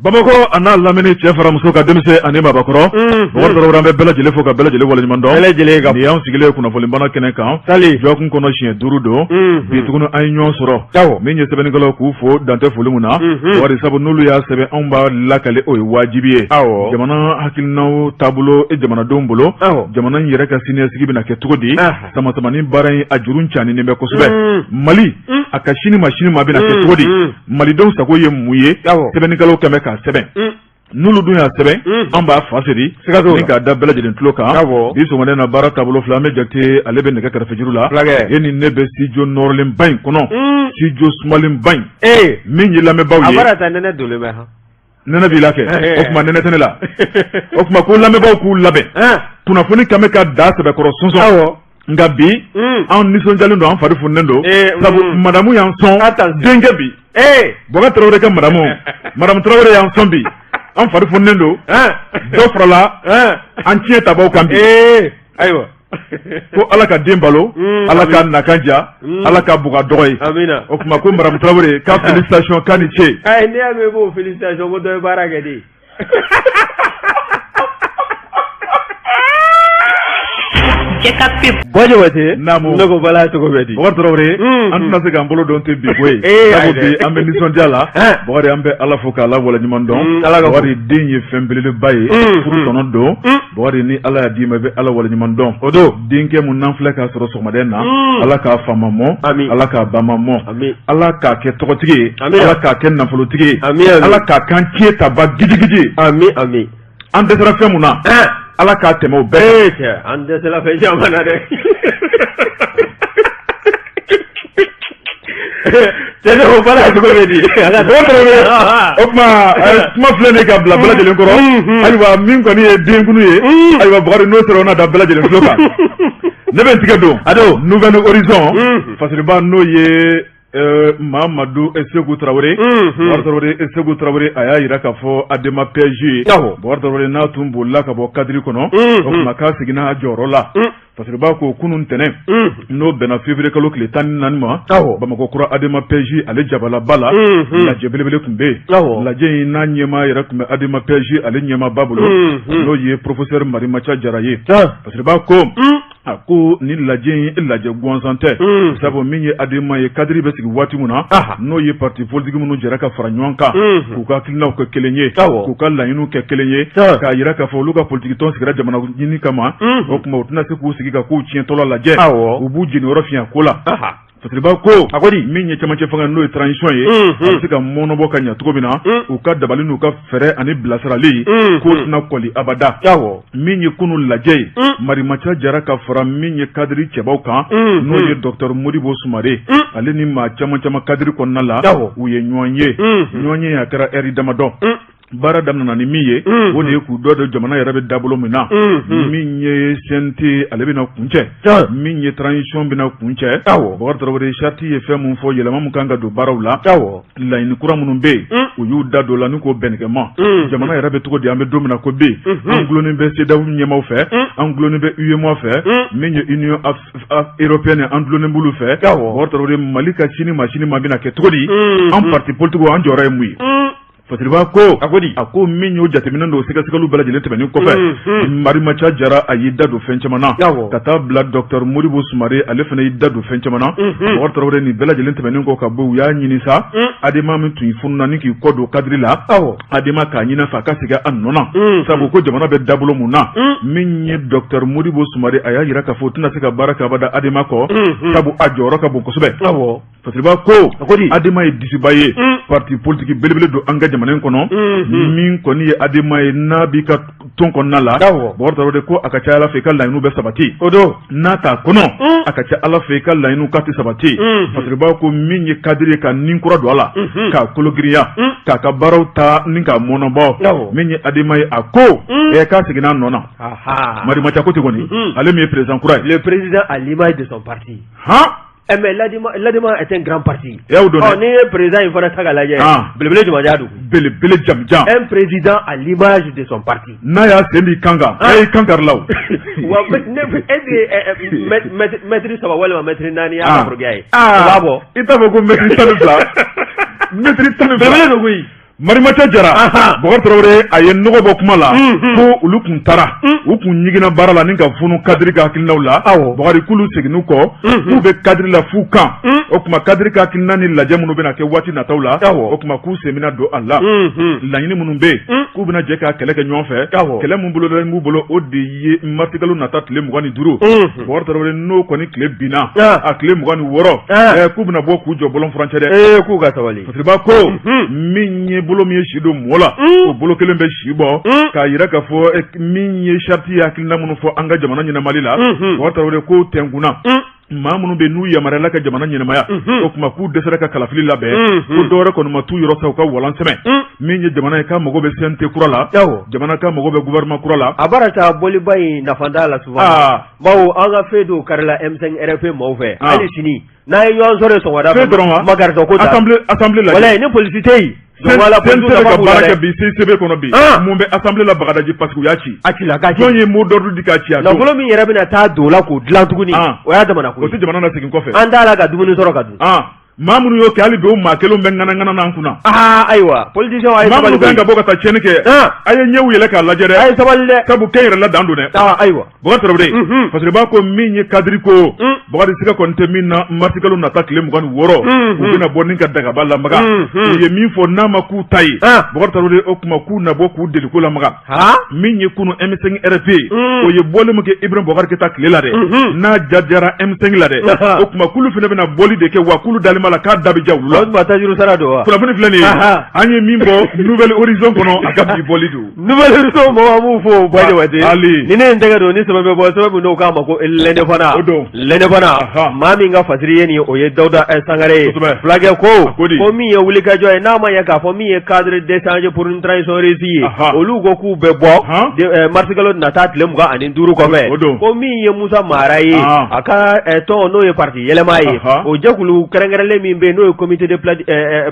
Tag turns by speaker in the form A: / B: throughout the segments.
A: Bamakɔ a n'a lamini, cɛ fara muso ka, denmisɛn ani mabakɔrɔ, Bɔkari Tarawele, an bɛ bɛɛ lajɛlen fo ka bɛɛ lajɛlen waleɲuman dɔn.
B: Bɛɛ lajɛlen ka
A: Nin y'anw sigilen ye kunnafonibana kɛnɛ kan
B: sali
A: dɔgɔkun kɔnɔ siɲɛ 5 don. Bi tuguni an ye ɲɔgɔn sɔrɔ. Min ye sɛbɛnnikɛlaw k'u fo dantɛ foli mun na, Bɔkari, sabu n'olu y'a sɛbɛn, anw b'a lakale, o ye wajibi ye. Jamana hakilinaw taabolo e jamanadenw bolo, jamana in yɛrɛ ka siniɲɛsigi bɛna kɛ cogo di? Samasamani baara in a juru caninen bɛ kosɛbɛ. Mali a ka sini ma, sini ma bɛna kɛ cogo di? Malidenw sago ye mun ye? Sɛbɛnnikɛlaw kɛmɛ k'a sɛbɛn, n'olu dun y'a sɛbɛn, an b'a fasiri ni k'a da bɛɛ lajɛlen tulo kan. Bi sɔgɔmada in na, baara taabolo fila, an bɛ Jakite, ale bɛ nɛgɛ kɛrɛfɛjuru la. E ni ne bɛ studio nɔrɔlenba in kɔnɔ, studio sumalenba in. Min ye lamɛnbaaw ye,
B: nɛnɛ donnen bɛ.
A: Nɛnɛ b'i la kɛ, o tuma nɛnɛ tɛ ne la. O tuma ko lamɛnbaaw k'u labɛn, kunnafoni kan bɛ ka da sɛbɛkɔrɔ sɔnsɔn. Nka bi an nisɔndiyalen don, an fari fununen don, sabu madamu y'an sɔn denkɛ bi. Bɔkari Tarawele ka madamu, madamu Tarawele y'an sɔn bi, an fari fununen don. Dɔ farala an tiɲɛ tabaw kan bi.
B: Ayiwa.
A: Ko Ala ka den balo, Ala ka nakan ja, Ala ka buga dɔgɔ ye. O tuma ko madamu Tarawele ka félicitation, k'a ni ce.
B: Ne y'a mɛn ko félicitation, ko dɔ ye baara kɛ de. Bɔ Jabate.
A: Naamu.
B: Ne ko Bala, cogo bɛ di?
A: Bɔkari Tarawele, an tɛna se k'an bolo don ten bi koyi, sabu bi an bɛ nisɔndiya la. Bɔkari, an bɛ Ala fo k'Ala waleɲuman dɔn.
B: Ala ka
A: Bɔkari, den ye fɛn belebeleba ye, furu tɔnɔ don. Bɔkari, ni Ala y'a d'i ma, i bɛ Ala waleɲuman dɔn.
B: O don.
A: Denkɛ mun n'an filɛ k'a sɔrɔ sɔgɔmada in na, Ala k'a fa ma mɔ, Ala k'a ba ma mɔ, Ala k'a kɛ tɔgɔtigi ye, Ala k'a kɛ nafolotigi ye, Ala k'a k'an tiɲɛ taba gidigidi ye.
B: Ami ami.
A: An dɛsɛra fɛn mun na, Ala k'a tɛmɛ o bɛɛ
B: kan. Cɛ, an dɛsɛra fɛn caman na dɛ. Cɛ, ne ko Bala, cogo bɛ di?
A: O tuma kuma filɛ nin ye ka bila bɛɛ lajɛlen kɔrɔ. Ayiwa, min kɔni ye denkunu ye, ayiwa Bɔkari, n'o sera, o na da bɛɛ lajɛlen tulo kan. Ne bɛ n tigɛ don
B: ado
A: Nouvel Horizon fasiriba, n'o ye Mamadu Seku Tarawele. Bɔkari Tarawele, Seku Tarawele, a y'a jira k'a fɔ Adema PSG ye, Bɔkari Tarawele, n'a tun bolila ka bɔ cadre kɔnɔ, o tuma k'a seginna a jɔyɔrɔ la. Fasiriba ko kunun ntɛnɛn, n'o bɛnna février kalo tile 14 ma, Bamakɔ kura Adema PSG ale jabalaba la, lajɛ belebele tun bɛ yen. Lajɛ in n'a ɲɛmaa yɛrɛ tun bɛ Adema PSG ale ɲɛmaaba bolo, n'o ye professeur Marimaca Jara ye. Fasiriba ko a ko ni lajɛ in lajɛ gansan tɛ, sabu min ye Adema ye, cadre bɛ sigi waati min na, n'o ye parti politique minnu jɛra ka fara ɲɔgɔn kan k'u ka hakilinaw kɛ kelen ye, k'u ka laɲiniw kɛ kelen ye, k'a jira k'a fɔ olu ka politique tɔn sigira jamana ɲini kama. O tuma u tɛna se k'u sigi ka k'u tiɲɛtɔla lajɛ, u b'u jeniyɔrɔ fin a ko la. Fasiriba ko
B: a ko di?
A: Min ye cɛmancɛ fanga, n'o ye transition ye, a bɛ se ka mɔnɔbɔ ka ɲɛ cogo min na, u ka dabali n'u ka fɛɛrɛ ani bilasirali k'o tɛna kɔli abada. Min ye kunun lajɛ ye, Marimaca Jara ka fara min ye cadre cɛbaw kan, n'o ye docteur Modibo Sumare, ale ni maa caman caman cadre kɔnɔna la, u ye ɲɔgɔn ye. Ɲɔgɔn ye a kɛra ɛri damadɔ. Baara daminɛna ni min ye, o de ye k'u dɔ don jamana yɛrɛ bɛ dabolo min na. Min ye CNT, ale bɛna kuncɛ, min ye transition bɛna kuncɛ. Bɔkari Tarawele, charte ye fɛn min fɔ, yɛlɛma min kan ka don baaraw la, laɲini kura minnu bɛ yen, u y'u da don la ni k'o bɛnkɛma. Jamana yɛrɛ bɛ cogo di? An bɛ don min na ko bi, an dulonnen bɛ CEDEAO ɲɛmaaw fɛ, an dulonnen bɛ UEMOA fɛ, min ye Union européenne, an dulonnen b'olu fɛ. Bɔkari Tarawele, Mali ka sini ma, sini ma bɛna kɛ cogo di? An parti politique, an jɔyɔrɔ ye mun ye? Fasiriba ko
B: a ko di?
A: A ko min y'o jateminɛ don, sɛgɛsɛgɛliw bɛɛ lajɛlen tɛmɛnen kɔfɛ, Marimaca Jara a y'i da don fɛn caman na, ka taa bila docteur Modibo Sumare, ale fana y'i da don fɛn caman na. Bɔkari Tarawele, nin bɛɛ lajɛlen tɛmɛnen kɔ ka bɔ, u y'a ɲini sa, Adema min tun fununa ni k'i kɔ don cadre la, Adema k'a ɲini a fɛ a ka segin a nɔ na, sabu ko jamana bɛ dabolo mun na. Min ye docteur Modibo Sumare, a y'a jira k'a fɔ u tɛna se ka baara kɛ abada Adema kɔ, sabu a jɔyɔrɔ ka bon kosɛbɛ. Fasiriba ko
B: a ko di?
A: Adema ye disiba ye, parti politique belebele don an ka jamana in kɔnɔ. Min kɔni ye Adema ye, n'a b'i ka tɔn kɔnɔna la, Bɔkari Tarawele ko a ka ca Ala fɛ i ka laɲiniw bɛ sabati.
B: O don.
A: N'a t'a kɔnɔ, a ka ca Ala fɛ i ka laɲiniw k'a tɛ sabati. Fasiriba ko min ye cadre ye, ka nin kura don a la, k'a kologirinya, k'a ka baaraw ta ni k'a mɔnɔbɔ. Min ye Adema ye, a ko k'a seginna a nɔ na. Marimaca ko ten kɔni, ale min ye président kura ye.
B: Le président à l'image de son parti.
A: Han.
B: Mais l'ADEMA est un grand parti.
A: Y'aw don.
B: Ɔ, n'i ye président in fana ta k'a lajɛ, belebele jamajan don.
A: Belebele jamujan.
B: Un président à l'image de son parti.
A: N'a y'a sen di kan kan, a y'i kan kari la o.
B: Wa ne, est ce que mètre 3 walima mètre 4 y'a ka forokiya ye? O b'a bɔ.
A: I t'a fɔ ko mètre 12, mètre 12.
B: Belebele don koyi.
A: Marimaca Jara, Bɔkari Tarawele, a ye nɔgɔ bɔ kuma la ko olu kun taara, u kun ɲiginna baara la ni ka funu cadre ka hakilinaw la. Bɔkari, k'olu seginn'u kɔ, k'u bɛ cadre la f'u kan. O tuma cadre ka hakilina ni lajɛ minnu bɛna kɛ waati nataw la, o tuma k'u sen bɛna don a la. Laɲini minnu bɛ yen, k'u bɛna jɛ ka kɛlɛ kɛ ɲɔgɔn fɛ. Kɛlɛ min bolodalen b'u bolo, o de ye marisikalo nata tile 25. Bɔkari Tarawele, n'o kɔni tile binna, a tile 26, k'u bɛna bɔ k'u jɔ bɔlɔn furancɛ dɛ.
B: Ee, k'u ka sabali.
A: Fasiriba ko min ye bolo min ye si don mɔɔ la, o bolo kelen bɛ si bɔ, k'a jira k'a fɔ min ye charte ye, hakilina minnu fɔ an ka jamana ɲɛnamali la. Bɔkari Tarawele ko tɛnkunna maa minnu bɛ n'u yamaruyala ka jamana ɲɛnamaya, o tuma k'u dɛsɛra ka kalafili labɛn, ko dɔwɛrɛ kɔni ma t'u yɔrɔ sa u ka walan sɛmɛ. Min ye jamana ye k'a mago bɛ CNT kura la, jamana ka mago bɛ gouvernement kura la.
B: A baara ta bɔliba in nafa t'a la souvent, bawo an ka fɛn dɔw karila M5 RFP maaw fɛ. Hali sini n'a ye ɲɔgɔn sɔrɔ sɔgɔmada
A: fɛ dɔrɔn wa,
B: magaritɔ ko
A: ta assemblée la.
B: Walayi, ni polisi tɛ yen.
A: CNT bɛ ka baara kɛ bi CICB kɔnɔ bi. Mun bɛ assemblée la Bagadaji? Parce que u y'a ci.
B: A cila k'a
A: ci. Jɔn ye mot d'ordre di k'a ci a
B: don? Nafolo min yɛrɛ bɛna taa don o la k'o dilan tuguni, o y'a damana ko
A: ye. O tɛ jamana lasegin kɔfɛ.
B: An t'a la ka dumuni sɔrɔ ka dun.
A: Maa minnu y'o kɛ, hali bi o maa kelenw bɛ ŋanaŋana n'an kunna.
B: Aa ayiwa, politiciens, a ye
A: sabali. Maa minnu kan ka bɔ ka taa tiɲɛni kɛ, a ye ɲɛw yɛlɛ k'a lajɛ dɛ.
B: A ye sabali dɛ.
A: Sabu kɛnyɛrɛ la dan don dɛ.
B: Aa ayiwa.
A: Bɔkari Tarawele, Fasiriba ko min ye cadre ko, Bɔkari, siga kɔni tɛ min na, marisikalo nata tile 26, u bɛna bɔ ni ka dagaba lamaga. U ye min fɔ, n'a ma k'u ta ye, Bɔkari Tarawele, o tuma k'u na bɔ k'u deliko lamaga. Min ye kunu M5 RFP, o ye bɔli min kɛ Ibrahim Boubacar Keita tile la dɛ, n'a jajara M5 la dɛ, o tuma k'olu fana bɛna bɔli de kɛ, wa k'olu dalen b'a la k'a da bɛ ja olu la.
B: O tuma tajuru sara don wa?
A: Kunnafoni filɛ nin ye, an ye min bɔ Nouvel Horizon kɔnɔ, a ka bi bɔli don.
B: Nouvel Horizon mɔgɔw, an b'u fo Ba Jabate. Ni ne ye n tɛgɛ don ni sɛbɛn bɛ bɔ, sɛbɛn min n'o k'a ma ko L'Indépendant.
A: O don.
B: L'Indépendant. Maa min ka fasiri ye nin ye, o ye Dawuda Sangare ye. Fulakɛ ko ko min ye wulikajɔ ye, n'a ma ɲɛ k'a fɔ min ye cadre d'échange pour une transition réussie ye, olu ko k'u bɛ bɔ marisikalo nata tile 25 kɔfɛ. Ko min ye Musa Mara ye, a ka tɔn n'o ye parti yɛlɛma ye, o jɛkulu kɛrɛnkɛrɛnlen min bɛ yen n'o ye comité de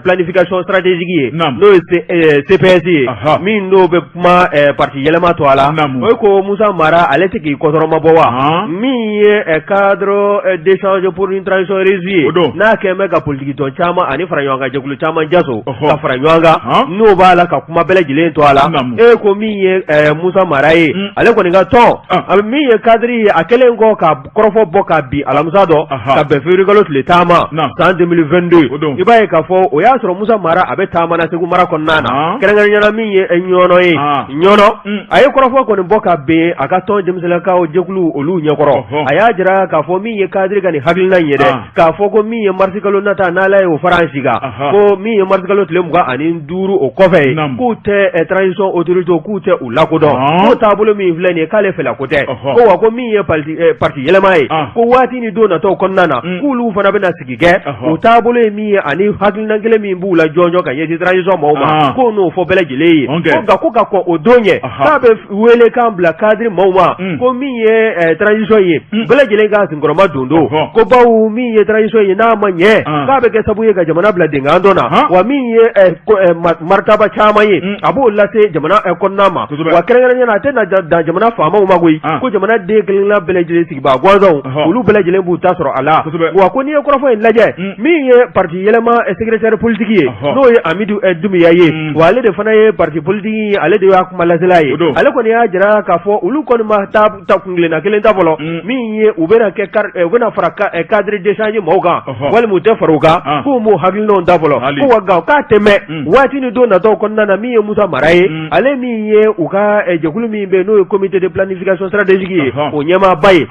B: planification stratégique ye, n'o ye CPS ye, min n'o bɛ kuma parti yɛlɛma tɔgɔ la, o ko Musa Mara ale tɛ k'i kɔsɔrɔmabɔ wa? Min ye cadre d'échange pour une transition réussie ye, n'a kɛlen bɛ ka politiki tɔn caman ani fara ɲɔgɔn kan jɛkulu caman jaso ka fara ɲɔgɔn kan, n'o b'a la ka kuma bɛɛ lajɛlen to a la, e ko min ye Musa Mara ye, ale kɔni ka tɔn, a min ye cadre ye, a kɛlen kɔ ka kɔrɔfɔ bɔ ka bin alamisa dɔ ka bɛn février kalo tile 10 ma san 2022, i b'a ye k'a fɔ o y'a sɔrɔ Musa Mara a bɛ taama na Segu mara kɔnɔna na, kɛrɛnkɛrɛnnenya la min ye Ɲɔnɔ ye. Ɲɔnɔ, a ye kɔrɔfɔ kɔni bɔ ka bin a ka tɔn denmisɛnninlakaw jɛkulu olu ɲɛkɔrɔ. A y'a jira k'a fɔ min ye cadre ka nin hakilina in ye dɛ, k'a fɔ ko min ye marisikalo nata, n'Ala ye o fara an si kan, ko min ye marisikalo tile 25 o kɔfɛ, k'u tɛ transition autorité, k'u tɛ u lakodɔn, k'o taabolo min filɛ nin ye, k'ale fɛla ko tɛ. Ko wa ko min ye parti yɛlɛma ye, ko waati ni don natɔw kɔnɔna na, k'olu fana bɛna sigi kɛ. O taabolo ye min ye ani hakilina kelen min b'u la jɔnjɔn ka ɲɛsin transition maaw ma, k'o n'o fɔ bɛɛ lajɛlen ye. Ko nka ko ka kɔn o don ɲɛ, k'a bɛ welekan bila cadre maaw ma, ko min ye transition ye, bɛɛ lajɛlen k'a senkɔrɔma don don ko bawo min ye transition ye, n'a ma ɲɛ, k'a bɛ kɛ sababu ye ka jamana bila denkan dɔ na, wa min ye maritaba caman ye, a b'o lase jamana kɔnɔna ma, wa kɛrɛnkɛrɛnnenya la a tɛ na dan jamana faamaw ma koyi, ko jamana den kelenkelenna bɛɛ lajɛlen sigibaa gansanw, olu bɛɛ lajɛlen b'u ta sɔrɔ a la. Wa ko n'i ye kɔrɔfɔ in lajɛ, min ye parti yɛlɛma secrétaire politique ye, n'o ye Amidu Dunbiya ye, wa ale de fana ye parti politique ye, ale de y'a kuma lasela ye. Ale kɔni y'a jira k'a fɔ olu kɔni ma ta kuntilenna kelen ta fɔlɔ, min ye u bɛna kɛ, u bɛna fara cadre d'échange maaw kan walima u tɛ fara u kan, k'u m'o hakilinaw ta fɔlɔ. Ko wa nka k'a tɛ mɛn, waati ni don natɔw kɔnɔna na, min ye Musa Mara ye, ale min ye u ka jɛkulu min bɛ yen n'o ye comité de planification stratégique ye, o ɲɛmaaba ye,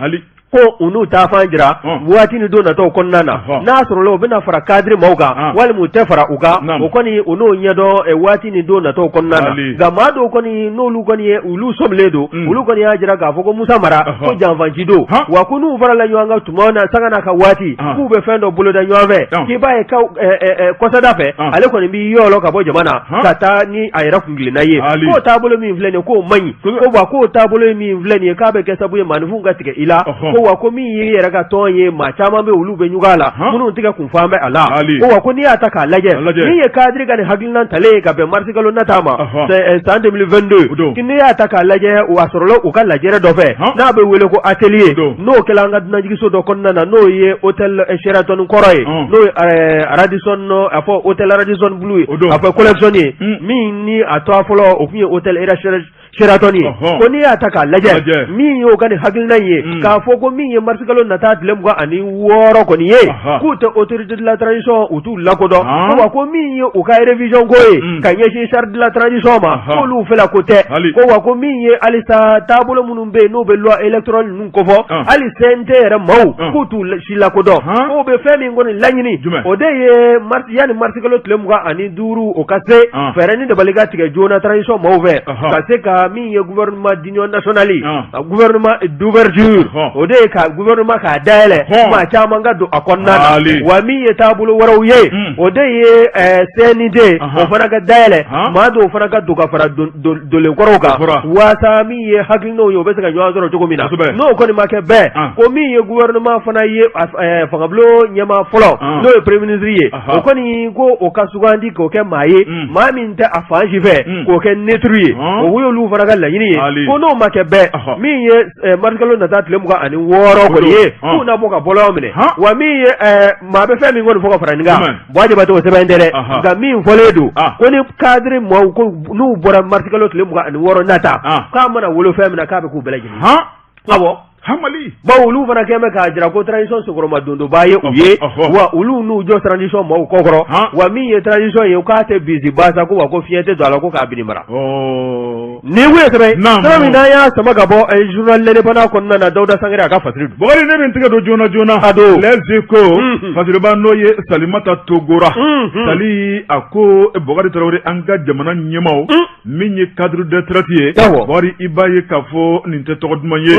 B: ko u n'u taafan jira waati ni don natɔw kɔnɔna na, n'a sɔrɔla u bɛna fara cadre maaw kan walima u tɛ fara u kan, o kɔni u n'o ɲɛdɔn waati ni don natɔw kɔnɔna na. Nka maa dɔw kɔni, n'olu kɔni ye olu sɔmilen don, olu kɔni y'a jira k'a fɔ ko Musa Mara ko janfanci don, wa ko n'u farala ɲɔgɔn kan tuma na sanga n'a ka waati, k'u bɛ fɛn dɔ boloda ɲɔgɔn fɛ, k'i b'a ye kɔsada fɛ ale kɔni b'i yɔlɔ ka bɔ jama na ka taa ni a yɛrɛ kuntilenna ye. K'o taabolo min filɛ nin ye, k'o man ɲi. Ko wa k'o taabolo min filɛ nin ye, k'a bɛ kɛ sababu ye maaninfinw ka tigɛ i la. Ko wa ko min y'i yɛrɛ ka tɔn ye, maa caman bɛ olu bɛ ɲugun a la, minnu tigɛ kun fan bɛ a la. Ko wa ko n'i y'a ta k'a lajɛ, min ye cadre ka nin hakilina talen ye ka bɛn marisikalo nata ma san 2022, n'i y'a ta k'a lajɛ, o a sɔrɔla u ka lajɛrɛ dɔ fɛ n'a bɛ wele ko atelier, n'o kɛla an ka dunanjiginso dɔ kɔnɔna na, n'o ye hôtel Sheraton kɔrɔ ye, n'o ye Radisson, a fɔ hôtel Radisson Blu ye, a fɔ collection ye, min ni a tɔgɔ fɔlɔ o tun ye hôtel Sheraton ye. Ko n'i y'a ta k'a lajɛ, min y'o ka nin hakilina ye, k'a fɔ ko min ye marisikalo nata tile 26 kɔni ye, k'u tɛ autorité de la transition, u t'u lakodɔn. Ko wa ko min ye u ka révision ko ye ka ɲɛsin charte de la transition ma, k'olu fɛla ko tɛ. Ko wa ko min ye halisa taabolo minnu bɛ yen, n'u bɛ loi électorale ninnu kofɔ, hali CNT yɛrɛ maaw, k'u t'u si lakodɔn. K'u bɛ fɛn min kɔni laɲini, o de ye yanni marisikalo tile 25 o ka se, fɛɛrɛ ni dabali ka tigɛ joona transition maaw fɛ, ka se ka min ye gouvernement d'union nationale, gouvernement d'ouverture, o de ye ka gouvernement k'a dayɛlɛ, maa caman ka don a kɔnɔna na. Wa min ye taabolo wɛrɛw ye, o de ye CNT, o fana ka dayɛlɛ, maa dɔw fana ka don ka fara dolenkɔrɔw kan, waasa min ye hakilinaw ye, o bɛ se ka ɲɔgɔn sɔrɔ cogo min na. N'o kɔni ma kɛ bɛɛ, ko min ye gouvernement fana ye, fangabulon ɲɛmaa fɔlɔ, n'o ye premier ministre ye, o kɔni ko o ka sugandi k'o kɛ maa ye, maa min tɛ a fan si fɛ, k'o kɛ neutre ye. O y'olu fana ka laɲini ye. Ko n'o ma kɛ bɛɛ, min ye marisikalo nata tile 26 kɔni ye, k'u na bɔ ka bɔlɔn minɛ. Wa min ye maa bɛ fɛn min kɔni fɔ ka fara nin kan, Buwa Jabatɛ, o sɛbɛn tɛ dɛ, nka min fɔlen don, ko ni cadre maaw ko n'u bɔra marisikalo tile 26 nata, k'a mana wolo fɛn min na, k'a bɛ k'u bɛɛ lajɛlen. Awɔ.
A: Hamali.
B: Bawo olu fana kɛn bɛ k'a jira ko transition senkɔrɔmadondonbaa ye u ye, wa olu n'u jɔ transition maaw kɔkɔrɔ. Wa min ye transition ye, k'a tɛ bisi basa, ko wa ko fiɲɛ tɛ don a la, ko k'a bini mara. Nin kun ye sɛbɛn sɛbɛn min n'an y'a sama ka bɔ journal L'Indépendant kɔnɔna na, Dawuda Sangare a ka fasiri don.
A: Bukari, ne bɛ n tɛgɛ don joona joona.
B: A don.
A: Les Échos, fasiriba n'o ye Salimata Togora. Sali a ko Bukari Tarawele, an ka jamana ɲɛmaaw, min ye cadre de traite ye, Bukari, i b'a ye k'a fɔ nin tɛ tɔgɔ duman ye.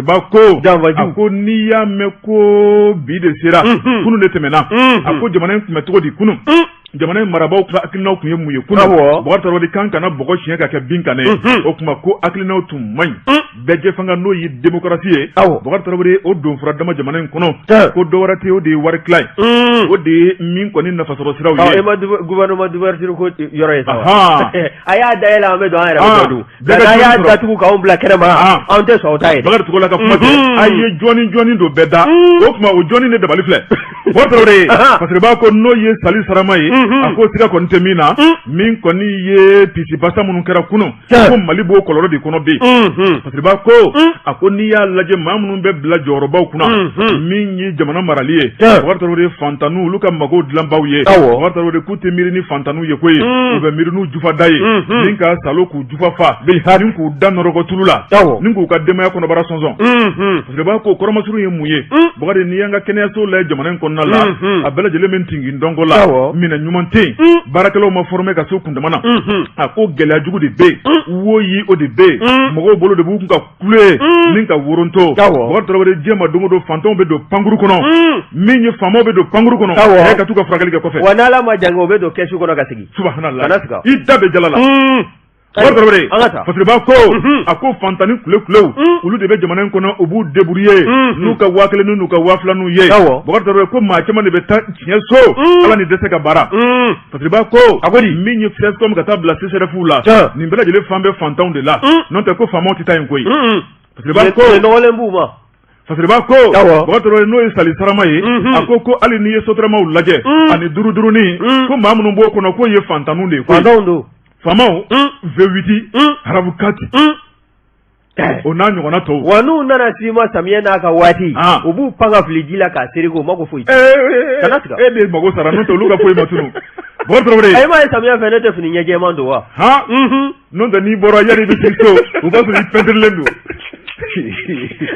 A: Fasiriba ko, a ko n'i y'a mɛn ko bi de sera, kunun de tɛmɛna. A ko jamana in tun bɛ cogo di kunun? Jamana in marabaaw ka hakilinaw tun ye mun ye kunun? Bukari Tarawele, kan kana bɔgɔ siɲɛ ka kɛ bin kan dɛ. O tuma ko hakilinaw tun man ɲi. Bɛɛjɛ fanga, n'o ye démocratie ye, Bukari Tarawele, o don fura dama jamana in kɔnɔ, ko dɔwɛrɛ tɛ, o de ye wari tila ye, o de ye min kɔni nafasɔrɔ siraw ye.
B: E ma gouvernement d'ouverture ko yɔrɔ ye sa wa? A y'a dayɛlɛ, an bɛ don, an yɛrɛ bɛ dɔ dun. Nka n'a y'a datugu k'anw bila kɛnɛma, anw tɛ sɔn o ta ye.
A: Bakari Togola ka kuma tɛ, a ye jɔni jɔni don bɛɛ da, o tuma o jɔni de dabali filɛ. Bukari Tarawele, fasiriba ko n'o ye Sali Sarama ye, a ko siga kɔni tɛ min na, min kɔni ye pisibasa minnu kɛra kunun, ko Mali b'o kɔlɔlɔ de kɔnɔ bi. Fasiriba ko, a ko n'i y'a lajɛ, maa minnu bɛ bila jɔyɔrɔbaw kunna, min ye jamana marali ye, Bukari Tarawele, fantanw olu ka mago dilanbaw ye, Bukari Tarawele, k'u tɛ miiri ni fantanw ye koyi, u bɛ miiri n'u jufa da ye, ni ka salo k'u jufa fa, ni k'u da nɔrɔgɔ tulu la, ni k'u ka denbaya kɔnɔbara sɔnsɔn. Fasiriba ko kɔrɔmasuru ye mun ye? Bukari, n'i y'an ka kɛnɛyaso lajɛ jamana in kɔnɔna la, a bɛɛ lajɛlen bɛ tingi dɔnko la, minɛn ɲuman tɛ yen, baarakɛlaw ma former ka se kundama na. A ko gɛlɛya jugu de bɛ yen, wo yi o de bɛ yen, mɔgɔw bolo de b'u kun ka kule ni ka woronto. Bukari Tarawele, diɲɛ ma don o don, fantanw bɛ don pankuru kɔnɔ, min ye faamaw bɛ don pankuru kɔnɔ ka t'u ka furakɛli kɛ kɔfɛ.
B: Wa n'Ala ma jan kɛ, u bɛ don kɛsu kɔnɔ ka sigi.
A: Subhanallah, i da bɛ jala la. Bukari Tarawele, fasiriba ko, a ko fantanni kule kulew, olu de bɛ jamana in kɔnɔ, u b'u débrouiller n'u ka 1000 n'u ka 2000 ye. Bukari Tarawele ko maa caman de bɛ taa tiɲɛ so, Ala ni dɛsɛ ka baara. Fasiriba ko,
B: a ko di,
A: min ye CSCOM ka taa bila CSRéf la, nin bɛɛ lajɛlen fan bɛ fantanw de la, n'o tɛ ko faamaw tɛ taa yen koyi. Fasiriba ko
B: nɔgɔlen b'u ma.
A: Fasiriba ko, Bukari Tarawele, n'o ye Sali Sarama ye, a ko ko hali n'i ye Sotramaw lajɛ ani duuru duurunin, ko maa minnu b'o kɔnɔ, k'o ye fantanw de ye koyi.
B: Fantanw don.
A: Faamaw, V8, RAV4, o n'a ɲɔgɔnna tɔw.
B: Wa n'u nana s'i ma samiyɛ n'a ka waati, u b'u pan ka fili ji la k'a sereke, u mako foyi.
A: Kana siga. E de mago sara, n'o tɛ olu ka foyi ma tunu. Bukari Tarawele.
B: E m'a ye samiyɛ fɛ ne tɛ fini ɲɛ jɛman don wa?
A: Han. N'o tɛ n'i bɔra yanni i bɛ sigi so, o b'a sɔrɔ i pɛntirilen don.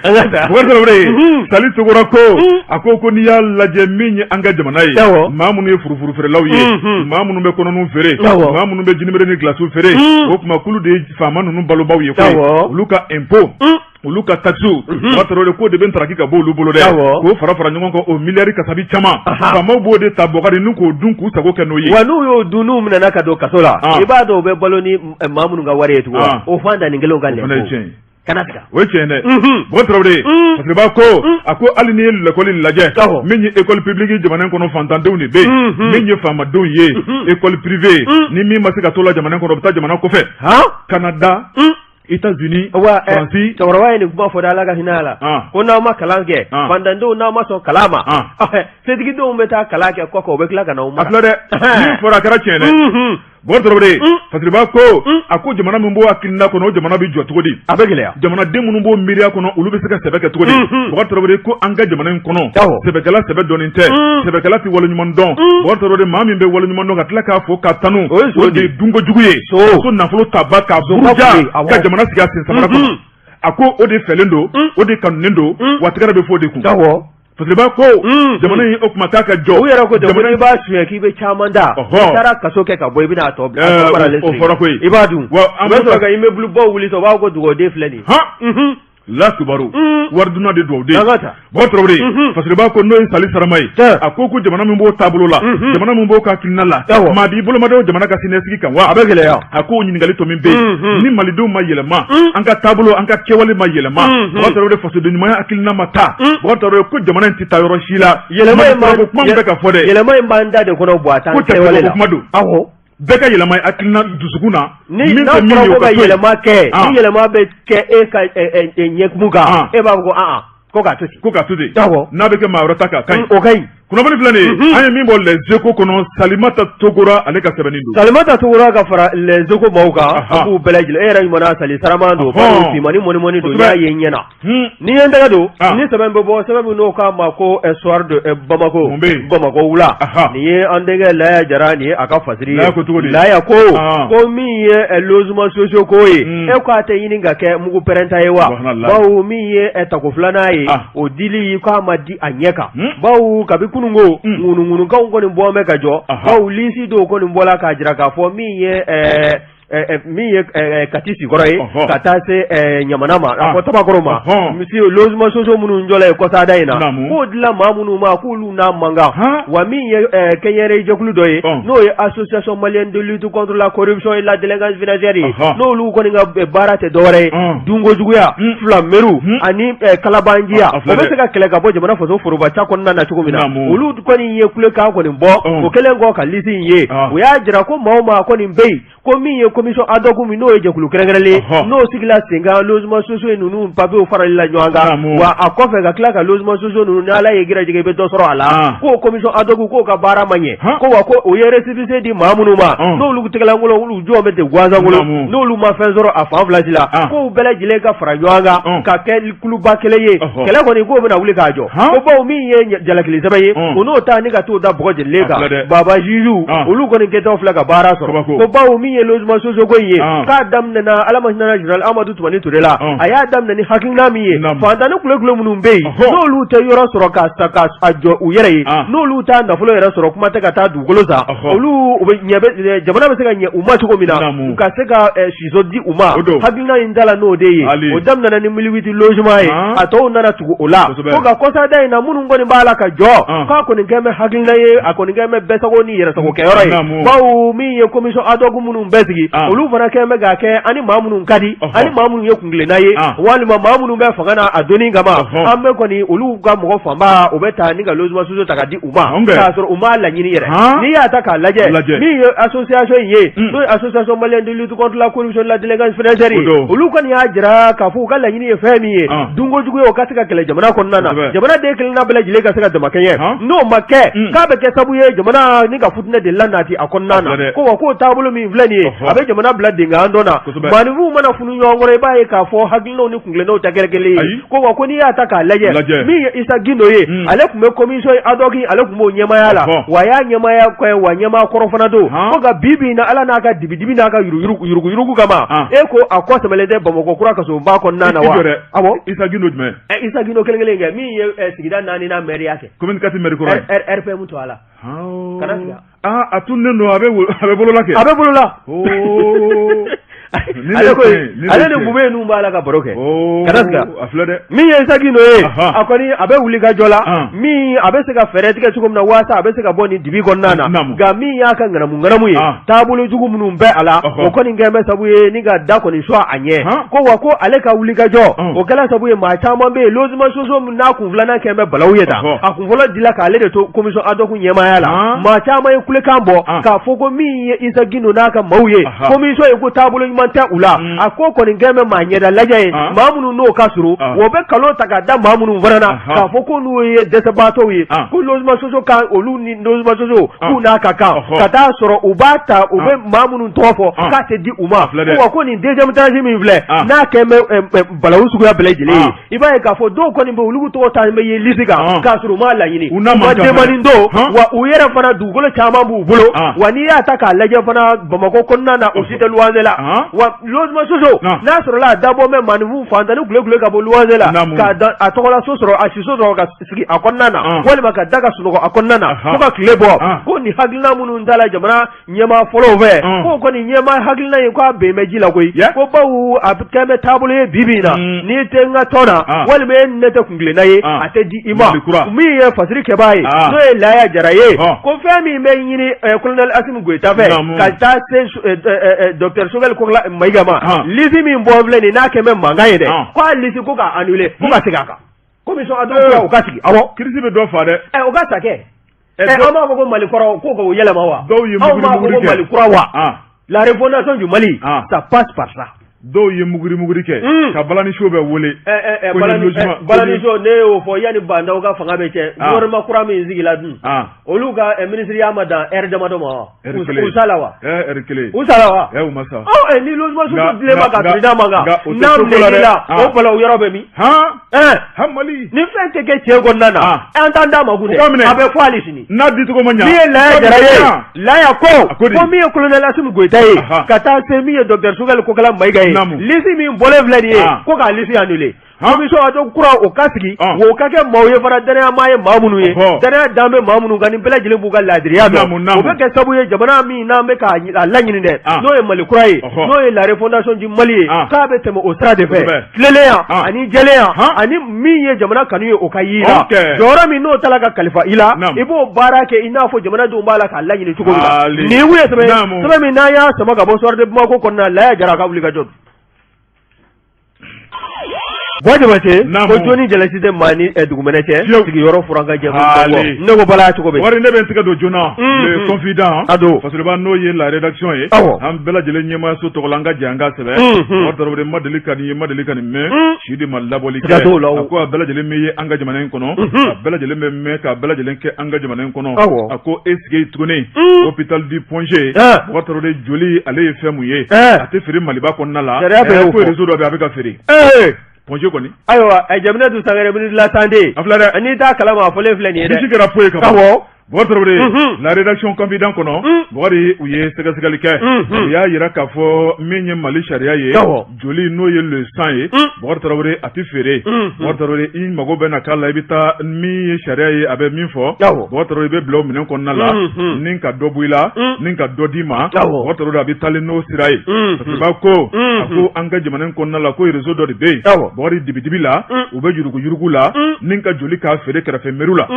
B: An ka taa.
A: Bukari Tarawele, Sali Togora ko, a ko ko n'i y'a lajɛ, min ye an ka jamana ye, maa minnu ye furufuru feerelaw ye, maa minnu bɛ kɔnɔniw feere, maa minnu bɛ jinibere ni gilasiw feere, o tuma k'olu de ye faama ninnu balobaw ye koyi. Olu ka impôt, olu ka taxes, Bukari Tarawele, k'o de bɛ ntaraki ka bɔ olu bolo dɛ, k'o fara fara ɲɔgɔn kan, o miliyari kasabi caman, faamaw b'o de ta, Bukari, ni k'o dun k'u sago kɛ n'o ye.
B: Wa n'u y'o dun, n'u minɛna ka don kaso la, i b'a dɔn u bɛ balo ni maa minnu ka wari ye tugun, o fan danni kelen ka
A: lɛnpo.
B: Kana siga.
A: O ye tiɲɛ dɛ. Bɔkari Tarawele, Fasiriba ko a ko hali n'i ye lakɔli lajɛ, min ye école publique jamana in kɔnɔ, fantandenw de bɛ yen. Min ye faamadenw ye, école privée, ni min ma se ka to la jamana in kɔnɔ, o bɛ taa jamana kɔfɛ, Canada, États-Unis, Faransi.
B: Cɛkɔrɔba ye nin kuma fɔ dɛ, Ala ka hinɛ a la, ko n'aw ma kalan kɛ, fantandenw, n'aw ma sɔn kalan ma, setigidenw bɛ taa kalan kɛ kɔkan, u bɛ tila ka na u
A: mara. A filɛ dɛ, min fɔra a kɛra tiɲɛ dɛ. Bɔkari Tarawele, Fasiriba ko a ko jamana min b'o hakilina kɔnɔ, o jamana bɛ jɔ cogo di?
B: A bɛ gɛlɛya.
A: Jamanaden minnu b'o miiriya kɔnɔ, olu bɛ se ka sɛbɛ kɛ cogo di? Bɔkari Tarawele ko an ka jamana in kɔnɔ, sɛbɛkɛla sɛbɛ dɔnnen tɛ, sɛbɛkɛla tɛ waleɲuman dɔn. Bɔkari Tarawele, maa min bɛ waleɲuman dɔn ka tila k'a fo k'a tanu, o de ye dunko jugu ye, so nafolo taba k'a buruja ka jamana sigi a sen samara kɔnɔ. A ko o de fɛlen don, o de kanunen don, wa tɛgɛrɛ bɛ fɔ o de kun. Fasiriba ko jamana in, o tuma k'a ka jɔ.
B: U yɛrɛ ko ten, ko n'i b'a suɲɛ k'i bɛ caman da, n'i taara kaso kɛ ka bɔ, i bɛna a tɔ
A: bila. O fɔra koyi.
B: I b'a dun. Wa an bɛ sɔrɔ ka immeuble baw wuli sa, u b'a fɔ ko dugawuden filɛ nin
A: ye. Lakibaru waridunna de dugawuden.
B: An ka taa.
A: Bɔkari Tarawele, Fasiriba ko n'o ye Sali Sarama ye, a ko ko jamana min b'o taabolo la, jamana min b'o ka hakilina la, maa b'i bolomadenw jamana ka siniɲɛsigi kan wa?
B: A bɛ gɛlɛya.
A: A ko ɲininkali tɔ min bɛ yen, ni malidenw ma yɛlɛma, an ka taabolo, an ka kɛwale ma yɛlɛma, Bɔkari Tarawele, fasoden ɲumanya hakilina ma taa, Bɔkari Tarawele ko jamana in tɛ taa yɔrɔ si la.
B: Yɛlɛma in
A: b'an kuma min bɛ ka fɔ dɛ,
B: yɛlɛma in b'an da de kɔnɔ, bɔ a t'an kɛwale la.
A: Kuma don. Bɛɛ ka yɛlɛma hakilina dusukun na.
B: Ni n'a fɔra ko ka yɛlɛma kɛ, ni yɛlɛma bɛ kɛ e ka ɲɛkumu kan, e b'a fɔ ko ko k'a to ten.
A: Ko k'a to ten. N'a bɛ kɛ maa wɛrɛ ta kan, a ka ɲi.
B: O ka ɲi.
A: Kunnafoni filɛ nin ye, an ye min bɔ Les Echos kɔnɔ, Salimata Togora, ale ka sɛbɛnni don.
B: Salimata Togora ka fara Les Echos maaw kan, an b'u bɛɛ lajɛlen, e yɛrɛ ɲuman Sali Saraman don, finman ni mɔnimɔni don, n y'a ye n ɲɛ na. Ni ye n tɛgɛ don ni sɛbɛn bɛ bɔ, sɛbɛn min n'o k'a ma ko Soir de Bamako, Bamakɔ wula, nin ye an denkɛ Laya Jara, nin ye a ka fasiri
A: ye.
B: Laya ko ko min ye logement sociaux ko ye, e k'a tɛ ɲini ka kɛ mugu pɛrɛnta ye wa? Bawo min ye tako filanan ye, o dili k'a ma di a ɲɛ kan, bawo kabi kununko ŋunuŋunukanw kɔni bɔ bɛ ka jɔ, bawo lisi dɔw kɔni bɔla k'a jira k'a fɔ min ye min ye Kati Sikɔrɔ ye ka taa se Ɲamana ma, a fɔ Tabakɔrɔ ma, misi logement sociaux minnu jɔla ye kɔsada in na, k'o dila maa minnu ma, k'olu n'a man kan. Wa min ye kɛnyɛrɛye jɛkulu dɔ ye, n'o ye Association malienne de lutte contre la corruption et la délinquance financière ye, n'olu kɔni ka baara tɛ dɔwɛrɛ ye dunkojuguya, fila meriw ani kalabanciya, o bɛ se ka kɛlɛ ka bɔ jamana faso foroba ca kɔnɔna na cogo min na, olu kɔni ye kulekan kɔni bɔ. O kɛlen kɔ ka lisi in ye, u y'a jira ko maa o maa kɔni bɛ yen, ko min ye commission ad hoc min, n'o ye jɛkulu kɛrɛnkɛrɛnlen, n'o sigila sen kan logement sociaux in ninnu papiyew farali la ɲɔgɔn kan, wa a kɔfɛ ka tila ka logement sociaux ninnu, ni Ala ye gɛrɛjɛgɛ, i bɛ dɔ sɔrɔ a la, k'o commission ad hoc k'o ka baara ma ɲɛ, ko wa ko o ye récépissé di maa minnu ma, n'olu tɛgɛlankolon, olu jɔn bɛ ten gansankolon, n'olu ma fɛn sɔrɔ a fan fila si la, k'o bɛɛ lajɛlen ka fara ɲɔgɔn kan ka kɛ kuluba kelen ye, kɛlɛ kɔni k'o bɛna wuli k'a jɔ. Ko bawo min ye jalakili sɛbɛn ye, u n'o ta ni ka t'o da bɔgɔ jenilen kan, baba juges olu kɔni kɛtɔ filɛ ka baara sɔrɔ. Ko bawo min ye logement sociaux ko in ye, k'a daminɛna, Ala ma hinɛna général Amadu Tumani Ture la, a y'a daminɛ ni hakilina min ye, fantan ni kulekule minnu bɛ yen, n'olu tɛ yɔrɔ sɔrɔ ka sa ka a jɔ u yɛrɛ ye, n'olu t'a nafolo yɛrɛ sɔrɔ, kuma tɛ ka taa dugukolo san, olu u bɛ ɲɛ bɛ jamana bɛ se ka ɲɛ u ma cogo min na, u ka se ka siso di u ma, hakilina in dala n'o de ye. O daminɛna ni 1008 logements ye, a tɔw nana tugu o la. Ko nka kɔsada in na, minnu kɔni b'a la ka jɔ, k'a kɔni kɛlen bɛ hakilina ye, a kɔni kɛlen bɛ bɛɛ sago ni yɛrɛ sago kɛyɔrɔ ye, bawo min ye commission ad hoc minnu bɛ sigi, olu fana kɛlen bɛ k'a kɛ ani maa minnu ka di, ani maa minnu ye kuntilenna ye, walima maa minnu bɛ fanga na a donni kama, an bɛ kɔni olu ka mɔgɔ fanba o bɛ taa ni ka logement sociaux ta ka di u ma, k'a sɔrɔ u m'a laɲini yɛrɛ. N'i y'a ta k'a lajɛ, min ye association in ye, n'o ye Association malienne de lutte contre la corruption et la délinquance financière ye, olu kɔni y'a jira k'a fɔ u ka laɲini ye fɛn min ye, dunko jugu ye, o ka se ka kɛlɛ jamana kɔnɔna na, jamana den kelenna bɛɛ lajɛlen ka se ka damakɛɲɛ. N'o ma kɛ, k'a bɛ kɛ sababu ye jamana ni ka futinɛ de lanati a kɔnɔna na. Ko wa k'o taabolo min filɛ nin ye, a bɛ jamana bila denkan dɔ na. Maaninfinw mana funu ɲɔgɔn kɔrɔ, i b'a ye k'a fɔ hakilinaw ni kuntilennaw tɛ kɛ kelen ye. Ko wa ko n'i y'a ta k'a lajɛ, min ye Isa Gindo ye, ale tun bɛ commission ad hoc, ale tun b'o ɲɛmaaya la, wa a y'a ɲɛmaaya kɛ, wa ɲɛmaa kɔrɔ fana don. Ko nka bi bi in na, Ala n'a ka dibidibi n'a ka yuruguyurugu kama, e ko a kɔ sɛmɛlen tɛ Bamakɔ kura kasoba kɔnɔna na wa?
A: Awɔ, Isa Gindo jumɛn?
B: Isa Gindo kelen kelen kɛ min ye sigida naaninan mɛriya kɛ,
A: commune quatre mɛri kɔrɔ
B: ye, RPM to a la. Kana siga.
A: A tununnen don, a bɛ bolola kɛ.
B: A bɛ bolola. Ale ko ale ni Bube ninnu b'a la ka baro kɛ
A: a filɛ dɛ
B: min ye Isa Gindo ye a kɔni a bɛ wuli ka jɔ la min a bɛ se ka fɛɛrɛ tigɛ cogo min na waasa a bɛ se ka bɔ nin dibi kɔnɔna na nka min y'a ka ŋanamu ŋanamu ye taabolo jugu minnu bɛ a la o kɔni kɛlen bɛ sabu ye ni ka da kɔni sɔgɔ a ɲɛ ko wa ko ale ka wuli ka jɔ o kɛla sabu ye maa caman bɛ yen logement sociaux min n'a kun filanan kɛlen bɛ balawu ye tan a kun fɔlɔ dila k'ale de to commission ad hoc ɲɛmaaya la maa caman ye kulekan bɔ k'a fɔ ko min ye Isa Gindo n'a ka maaw ye commission ye ko taabolo ɲuman tɛ u la a ko kɔni kɛlen bɛ maa ɲɛda lajɛ ye maa minnu n'o ka surun o bɛ kalon ta ka da maa minnu fana na k'a fɔ ko n'u ye dɛsɛbaatɔw ye ko logement sociaux kan olu ni logement sociaux k'u n'a ka kan ka taa sɔrɔ u b'a ta u bɛ maa minnu tɔgɔ fɔ k'a tɛ di u ma wa ko nin deuxième tranche min filɛ n'a kɛlen bɛ balawu suguya bɛɛ lajɛlen ye i b'a ye k'a fɔ dɔw kɔni bɛ olu tɔgɔ ta bɛ ye liste kan k'a sɔrɔ u m'a laɲini u ma demande don wa u yɛrɛ fana dugukolo caman b'u bolo wa n'i y'a ta k'a lajɛ fana Bamakɔ kɔnɔna na u si tɛ luwanse la wa logement sociaux n'a sɔrɔla a dabɔ bɛ maaninfin fantan ni kule ka bɔ luwanse la k'a a tɔgɔla so sɔrɔ a siso sɔrɔ ka sigi a kɔnɔna na walima ka da ka sunɔgɔ a kɔnɔna na fo ka tile bɔ ko nin hakilina minnu tala jamana ɲɛmaa fɔlɔw fɛ k'o kɔni ɲɛmaa hakilina ye k'a ben bɛ ji la koyi ko bawo a kɛlen bɛ taabolo ye bi bi in na n'i tɛ n ka tɔn na walima e ni ne tɛ kuntilenna ye a tɛ di i ma min ye fasiri kɛbaa ye n'o ye Laya Jara ye ko fɛn min bɛ ɲini colonel Asimi Goyita fɛ ka taa se docteur Choguel Kokala Mayiga ma liste min bɔ filɛ nin n'a kɛlen bɛ mankan ye dɛ k'a liste ko k'a annuler ko ka segin a kan commission ad hoc o ka sigi awɔ
A: crise bɛ dɔ fa dɛ
B: o ka sa kɛ an b'a fɔ ko Mali kɔrɔ ko k'o yɛlɛma wa
A: dɔw ye
B: anw b'a fɔ ko Mali kura wa la refondation du Mali ça passe par ça
A: dɔw ye muguri muguri kɛ ka balaniso bɛɛ wele
B: balaniso ne y'o fɔ yanni Bah N'Daw ka fanga bɛ cɛ gouvernement kura min sigila dun olu ka ministre ma dan heure damadɔ ma wa u sala wa
A: heure kelen
B: u sala wa
A: u ma sa
B: ni logement sociaux dilen ma ka président ma kan n'a minɛn'i la o balawu yɔrɔ bɛ min
A: han Mali
B: ni fɛn tɛ kɛ tiɲɛ kɔnɔna na an t'an da ma kun dɛ a bɛ fɔ hali sini
A: n'a dicogo ma ɲa
B: min ye Laya Jara ye Laya ko ko min ye colonel Asimi Goyita ye ka taa se min ye docteur Choguel Kokala Mayiga ye liste min bɔlen filɛ nin ye ko k'a liste annuler commission ad hoc kura o ka sigi wa o ka kɛ maaw ye fana danaya maa ye maa minnu ye danaya dan bɛ maa minnu kan ni bɛɛ lajɛlen b'u ka laadiriya dɔn o bɛ kɛ sababu ye jamana min n'an bɛ k'a laɲini dɛ n'o ye Mali kura ye n'o ye la refondation du Mali ye k'a bɛ tɛmɛ o sira de fɛ tilennenya ani jɛlenya ani min ye jamana kanu ye o ka y'i la jɔyɔrɔ min n'o tala ka kalifa i la i b'o baara kɛ i n'a fɔ jamanadenw b'a la k'a laɲini cogo min na nin ye sɛbɛn min n'an y'a sama ka bɔ Soir de Bamako kɔnɔna Laya Jara ka wuli ka jɔ Buwa Jabate ko jɔni jalasi tɛ maa ni dugumɛnɛ cɛ sigiyɔrɔ furan ka jɛ ne ko bala cogo bɛ
A: wari ne bɛ n tɛgɛ don joona le confident
B: a don
A: Fasiriba n'o ye la rédaction ye an bɛɛ lajɛlen ɲɛmaayaso tɔgɔ la an ka jɛ an ka sɛbɛn Bubakari Tarawele ma deli ka nin ye ma deli ka nin mɛn si de ma labɔli kɛ a ko a bɛɛ lajɛlen bɛ ye an ka jamana in kɔnɔ a bɛɛ lajɛlen bɛ mɛn k'a bɛɛ lajɛlen kɛ an ka jamana in kɔnɔ a ko est-ce que tuguni hôpital du Point G Bubakari Tarawele joli ale ye fɛn mun ye a tɛ feere Maliba kɔnɔna la ko réseau dɔ bɛ a bɛ ka feere Point G kɔni
B: ayiwa Jaminatu Sangare ministre de la santé
A: a filɛ
B: dɛ n'i t'a kalama a fɔlen filɛ nin ye dɛ
A: misi kɛra po ye ka ban Bubakari Tarawele la rédaction confident kɔnɔ Bubakari u ye sɛgɛsɛgɛli kɛ u y'a jira k'a fɔ min ye Mali sariya ye joli n'o ye le sang ye Bubakari Tarawele a tɛ feere Bubakari Tarawele i mago bɛ na k'a la i bɛ taa min ye sariya ye a bɛ min fɔ Bubakari Tarawele i bɛ bila o minɛn kɔnɔna la ni ka dɔ bɔ i la ni ka dɔ d'i ma Bubakari Tarawele a bɛ taalen n'o sira ye Fasiriba ko a ko an ka jamana in kɔnɔna la ko réseau dɔ de bɛ yen Bubakari dibidibi la u bɛ yuruguyurugu la ni ka joli k'a feere kɛrɛfɛ mɛriw la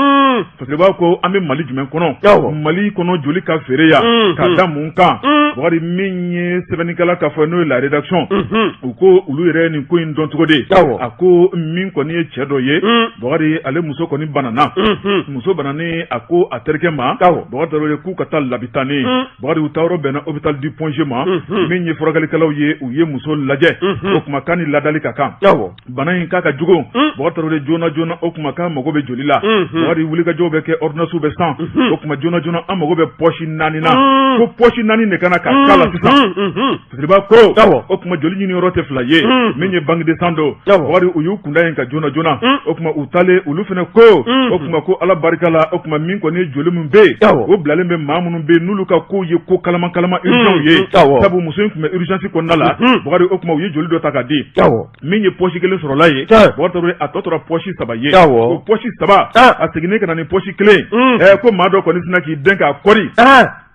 A: Fasiriba ko an bɛ Mali jumɛn kɔnɔ Mali kɔnɔ joli ka feere yan ka da mun kan Bubakari min ye sɛbɛnnikɛla k'a fɔ n'o ye la rédaction u ko olu yɛrɛ nin ko in dɔn cogo di a ko min kɔni ye cɛ dɔ ye Bubakari ale muso kɔni banana muso bananen a ko a terikɛ ma Bubakari Tarawele k'u ka taa labitani Bubakari u taayɔrɔ bɛnna hôpital du Point G ma min ye furakɛlikɛlaw ye u ye muso lajɛ o tuma k'a ni ladali ka kan bana in k'a ka jugu Bubakari Tarawele joona joona o tuma k'a mago bɛ joli la Bubakari wulikajɔw bɛ kɛ ordonnance bɛ san o tuma joona joona an mago bɛ poche 4 na ko poche 4 de ka na ka k'a la sisan Fasiriba ko o tuma joli ɲini yɔrɔ tɛ fila ye min ye banque de sang don Bubakari u y'u kunda yen ka joona joona o tuma u taalen olu fana ko o tuma ko Ala barika la o tuma min kɔni ye joli min bɛ yen o bilalen bɛ maa minnu bɛ yen n'olu ka kow ye ko kalaman kalaman urgent ye sabu muso in tun bɛ urgence kɔnɔna la Bubakari o tuma u ye joli dɔ ta ka di min ye poche kelen sɔrɔla ye Bubakari Tarawele a tɔ tora poche saba ye o poche saba a seginnen ka na ni poche kelen ko maa dɔ kɔni sinna k'i dɛn k'a kɔri.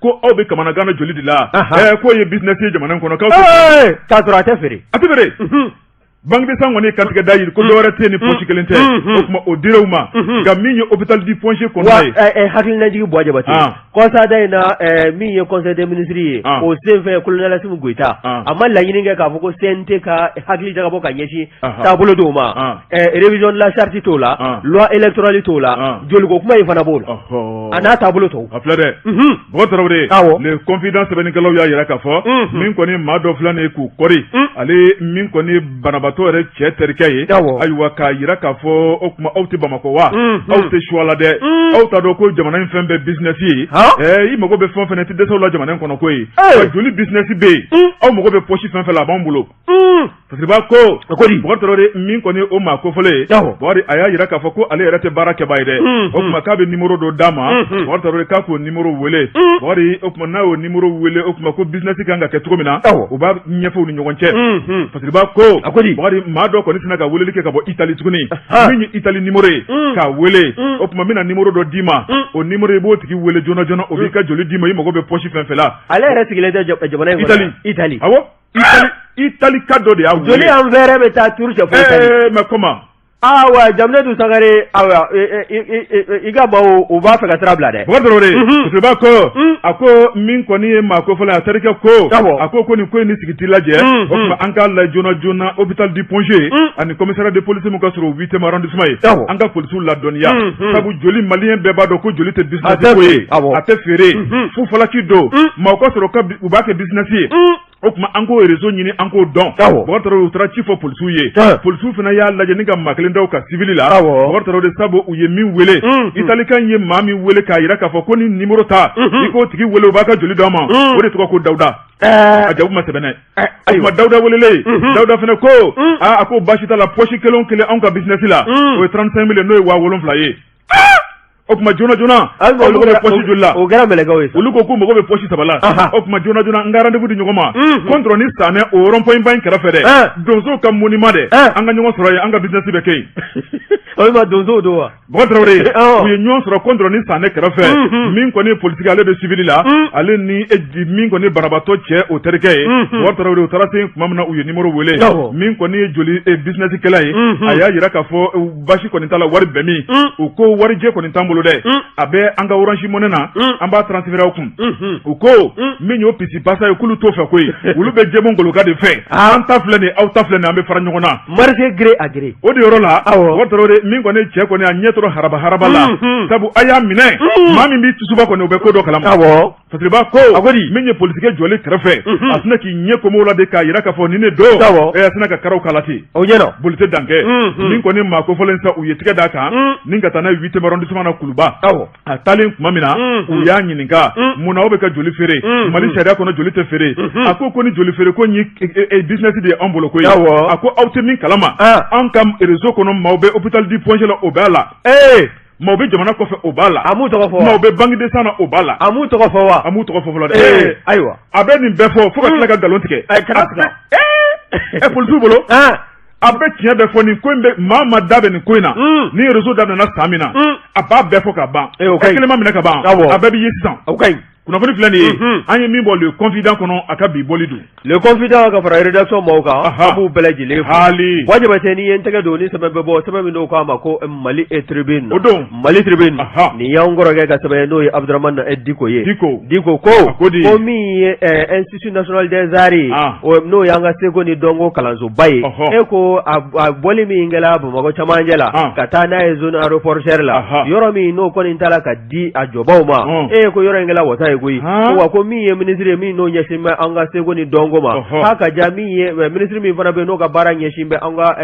A: Ko aw bɛ kamanagan na joli de la? K'o ye business ye jamana in kɔnɔ.
B: K'a sɔrɔ a tɛ feere.
A: A tɛ feere. Banque de sang kɔni kantigɛ da yiri ko dɔwɛrɛ tɛ ni poche kelen tɛ. O tuma o dira u ma. Nka min ye hôpital du Point G kɔnɔna
B: ye, hakilinajigin, Buwa Jabate, kɔsada in na, min ye conseil des ministres ye, o senfɛ colonel Assimi Goïta a ma laɲini kɛ k'a fɔ ko CNT ka hakili jagabɔ ka ɲɛsin taabolo dɔw ma? Révision de la charte t'o la, loi électorale t'o la, joliko kuma in fana b'o la, a n'a taabolo tɔw.
A: A filɛ dɛ, Bɔkari Tarawele. Le Confident sɛbɛnnikɛlaw y'a jira k'a fɔ min kɔni maa dɔ filɛ nin ye k'u kɔri, ale min kɔni banabaatɔ yɛrɛ cɛ terikɛ ye. Ayiwa, k'a jira k'a fɔ o tuma aw tɛ Bamakɔ wa? Aw tɛ suwa la dɛ. Aw t'a dɔn ko jamana in fɛn bɛɛ business ye? I mago bɛ fɛn o fɛn na, i tɛ dɛsɛ o la jamana in kɔnɔ koyi. Wa joli business bɛ yen. Aw mago bɛ poche fɛn fɛn la, a b'anw bolo. Fasiriba ko Bɔkari Tarawele, min kɔni o maa kofɔlen ye, Bɔkari, a y'a jira k'a fɔ ko ale yɛrɛ tɛ baara kɛbaa ye dɛ. O tuma k'a bɛ numéro dɔ d'a ma, Bɔkari Tarawele, k'a k'o numéro wele. Bɔkari, o tuma n'a y'o numéro wele, o tuma ko business kan ka kɛ cogo min na, u b'a ɲɛfɔ u ni ɲɔgɔn cɛ. Fasiriba ko Bɔkari, maa dɔ kɔni tɛna ka weleli kɛ ka bɔ Itali tuguni, min ye Itali numéro ye, k'a wele. O tuma n bɛna numéro dɔ d'i ma, o numéro i b'o tigi wele joona joona, o b'i ka joli d'i ma, i mago bɛ poche fɛn fɛn la.
B: Ale yɛrɛ sigilen tɛ jamana in
A: kɔnɔ?
B: Itali.
A: Awɔ, Itali ka dɔ de y'a
B: wele. Joli an fɛrɛ bɛ taa turu cɛ fo Itali.
A: Mais comment?
B: Awa, Jaminetu Sangare, awa, i ka maaw, u b'a fɛ ka sira bila dɛ.
A: Bɔkari Tarawele, Fasiriba ko, a ko min kɔni ye maa kofɔlen a terikɛ ko, a ko nin ko in ni sigi t'i lajɛ. O tuma an k'a lajɛ joona joona, hôpital du Point G ani commissariat de police min ka surun 8e arrondissement ye, an ka polisiw ladɔnniya. Sabu joli, maliyɛn bɛɛ b'a dɔn ko joli tɛ business ko ye, a tɛ feere, fufalaki don. Maaw ka sɔrɔ ka u b'a kɛ business ye. O tuma an k'o réseau ɲini, an k'o dɔn. Bɔkari Tarawele, u taara ci fɔ polisiw ye. Polisiw fana y'a lajɛ ni ka maa kelen da u ka civil la. Bɔkari Tarawele, sabu u ye min wele, Italikan ye maa min wele k'a jira k'a fɔ ko ni numéro ta, i k'o tigi wele, u b'a ka joli d'a ma, o de tɔgɔ ko Dawuda. A jamu ma sɛbɛn dɛ. O tuma Dawuda welelen, Dawuda fana ko aa, a ko baasi t'a la, poche kelen o kelen anw ka business la, o ye 35 mille, n'o ye 7,000 ye. O tuma joona joona, aw mago bɛ poche joli la?
B: O kɛra mɛlɛkɛw ye.
A: Olu ko k'u mago bɛ poche saba la. O tuma joona joona, n ka rendez-vous di ɲɔgɔn ma Kɔntɔrɔn ni Sanɛ, o rond point ba in kɛrɛfɛ dɛ, donsow ka monument dɛ, an ka ɲɔgɔn sɔrɔ yen, an ka business bɛ kɛ yen.
B: O ma donsow don wa?
A: Bɔkari Tarawele, u ye ɲɔgɔn sɔrɔ Kɔntɔrɔn ni Sanɛ kɛrɛfɛ. Min kɔni ye politique, ale bɛ civil la, ale ni min kɔni ye banabaatɔ cɛ o terikɛ ye. Bɔkari Tarawele, u taara se tuma min na, u ye numéro wele, min kɔni ye joli business kɛla ye, a y'a jira k'a fɔ basi kɔni t'a la, wari bɛ min? U ko warijɛ kɔni t'an bolo dɛ, a bɛ an ka Orange Money na, an b'a transférer aw kun. U ko min y'o pisi pasa ye, k'olu t'o fɛ koyi, olu bɛ jɛmu goloka de fɛ. An ta filɛ nin, aw ta filɛ nin, an bɛ fara ɲɔgɔn na.
B: Marché gré à gré.
A: O de yɔrɔ la, Bɔkari Tarawele, min kɔni cɛ kɔni a ɲɛ tora haraba haraba la, sabu a y'a minɛ, maa min b'i tusuba kɔni, o bɛ ko dɔ kalama. Fasiriba ko
B: a ko di?
A: Min ye polisikɛ jɔlen kɛrɛfɛ, a tɛna k'i ɲɛ komo la de k'a jira k'a fɔ nin de don, a tɛna ka karaw kala ten.
B: O ɲɛna.
A: Boli tɛ dan kɛ. Min kɔni maa kofɔlen sa, u ye tigɛ d'a kan ni ka taa n'a ye 8e arrondissement na Kuluba. A taalen tuma min na, u y'a ɲininka: mun na aw bɛ ka joli feere? Mali sariya kɔnɔ, joli tɛ feere. A ko ni joli feere ko nin ye business de ye anw bolo koyi. A ko aw tɛ min kalama, an ka réseau kɔnɔ, maaw bɛ hôpital du Point G la, o b'a la. Maaw bɛ jamana kɔfɛ, o b'a la.
B: A m'u tɔgɔ fɔ
A: wa? Maaw bɛ banque de sang na, o b'a la.
B: A m'u tɔgɔ fɔ wa?
A: A m'u tɔgɔ fɔ fɔlɔ dɛ.
B: Ee, ayiwa.
A: A bɛ nin bɛɛ fɔ fo ka tila ka nkalon tigɛ.
B: Ayi, kana tigɛ.
A: Ɛ, polisiw bolo, a bɛ tiɲɛ bɛɛ fɔ nin ko in bɛ maa ma da bɛ nin ko in na. Ni réseau daminɛna san min na, a b'a bɛɛ fɔ ka ban.
B: Ee, o ka ɲi.
A: Kelen ma minɛ ka ban.
B: Awɔ.
A: A bɛɛ bɛ ye sisan.
B: O ka ɲi.
A: Kunnafoni filɛ nin ye, an ye min bɔ Le Confident kɔnɔ, a ka bi bɔli don.
B: Le Confident ka fara rédaction maaw kan, an b'u bɛɛ lajɛlen fo.
A: Haali.
B: Buwa Jabate, n'i ye n tɛgɛ don ni sɛbɛn bɛ bɔ, sɛbɛn min n'o k'a ma ko Mali Tribune.
A: O don.
B: Mali Tribune. Nin y'anw kɔrɔkɛ ka sɛbɛn ye, n'o ye Abudramani Diko ye.
A: Diko.
B: Diko ko.
A: A ko di?
B: Ko min ye Institut national des arts ye. N'o y'an ka seko ni dɔnko kalansoba ye. E ko a bɔli min kɛra Bamakɔ camancɛ la, ka taa n'a ye zone aéroportuaire la, yɔrɔ min n'o kɔni taara ka di a jɔbaw ma, e ko yɔrɔ in kɛra wasa ye koyi. Wa ko min ye minisiri ye min n'o ɲɛsin bɛ an ka seko ni dɔnko ma, k'a ka ja min ye minisiri min fana bɛ n'o ka baara ɲɛsin bɛ an ka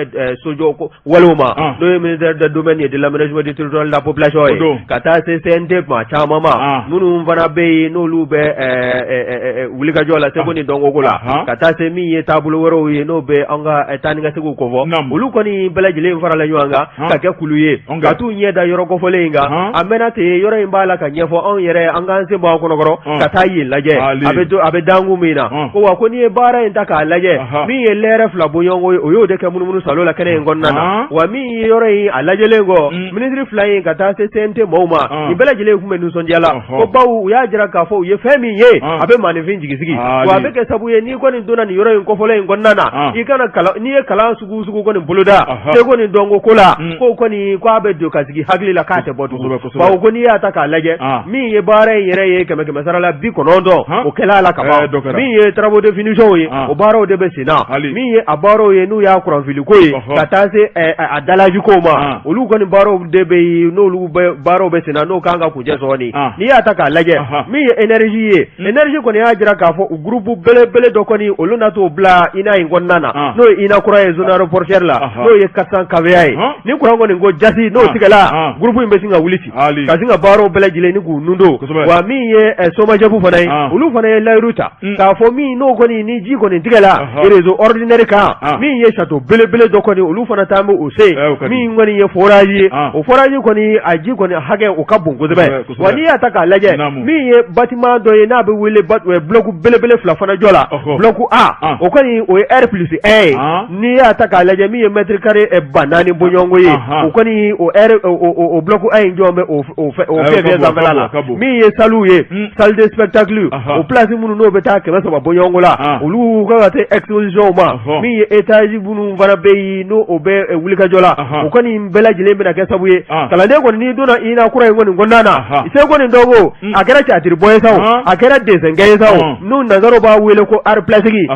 B: sojɔ walew ma, n'o ye ministère des domaines et de l'aménagement du territoire de la population ye, ka taa se CNT maa caman ma minnu fana bɛ yen n'olu bɛ wulikajɔ la seko ni dɔnko ko la, ka taa se min ye taabolo wɛrɛw ye n'o bɛ an ka taa ni ka seginw kofɔ, olu kɔni bɛɛ lajɛlen farala ɲɔgɔn kan ka kɛ kulu ye ka t'u ɲɛ da yɔrɔ kofɔlen in kan. A mɛnna ten, yɔrɔ in b'a la ka ɲɛfɔ anw yɛrɛ, an k'an sen bɔ an kɔnɔ. Jalakɔrɔ ka taa yen lajɛ a bɛ a bɛ dankun min na ko wa ko n'i ye baara in ta k'a lajɛ min ye lɛrɛ 2 bɔɲɔgɔnko ye o y'o de kɛ munumunu salo la kɛnɛ in kɔnɔna na wa min ye yɔrɔ in a lajɛlen kɔ minisiri 2 in ka taa se CNT maaw ma nin bɛɛ lajɛlen tun bɛ nisɔndiya la ko bawo u y'a jira k'a fɔ u ye fɛn min ye a bɛ maaninfin jigi sigi wa a bɛ kɛ sabu ye n'i kɔni donna nin yɔrɔ in kofɔlen in kɔnɔna na i kana kalan n'i ye kalan sugu sugu kɔni boloda seko ni dɔnko ko la ko kɔni k'a bɛ don ka sigi hakili la k'a tɛ bɔ tugun bawo ko n'i y'a ta k'a lajɛ min ye baara in yɛrɛ ye kɛmɛ kɛmɛ sara la 90 o kɛla a la kaban min ye travaux de finition ye o baaraw de bɛ sen na min ye a baaraw ye n'u y'a kuranfiliko ye ka taa se a dallage ko ma olu kɔni baaraw de bɛ yen n'olu baaraw bɛ sen na n'o kan ka kuncɛ sɔɔni n'i y'a ta k'a lajɛ min ye énergie ye énergie kɔni y'a jira k'a fɔ u groupe belebele dɔ kɔni olu na t'o bila INA in kɔnɔna na n'o ye INA kura ye zone aéroportuaire la n'o ye 400 kVA ye ni kuran kɔni ko jasi n'o tigɛla groupe in bɛ sin ka wuli ten ka sin ka baaraw bɛɛ lajɛlen ni k'u nun don wa min ye SOMAGEP fana ye olu fana ye layiru ta k'a fɔ min n'o kɔni ni ji kɔni tigɛla réseau ordinaire kan min ye château belebele dɔ kɔni olu fana taa bɛ o sen min kɔni ye forage ye o forage kɔni a ji kɔni hakɛ o ka bon kosɛbɛ wa n'i y'a ta k'a lajɛ min ye bâtiment dɔ ye n'a bɛ wele bloc belebele 2 fana jɔ la bloc A o kɔni o ye R plus 1 ye n'i y'a ta k'a lajɛ min ye mètre carré 4000 bɔɲɔgɔnko ye o kɔni o R o bloc A in jɔ bɛ o fɛn sanfɛla la min ye sallew ye salle de spectacle o place minnu n'o bɛ taa 300 bɔɲɔgɔnko la olu ka ka se exposition ma min ye étage minnu fana bɛ yen n'o o bɛ wulikajɔ la o kɔni bɛɛ lajɛlen bɛna kɛ sabu ye kalanden kɔni n'i donna INA kura in kɔni kɔnɔna na seko ni dɔnko a kɛra théâtre bɔ ye sa o a kɛra dessin kɛ ye sa o n'u nanzaraw b'a wele ko art plastique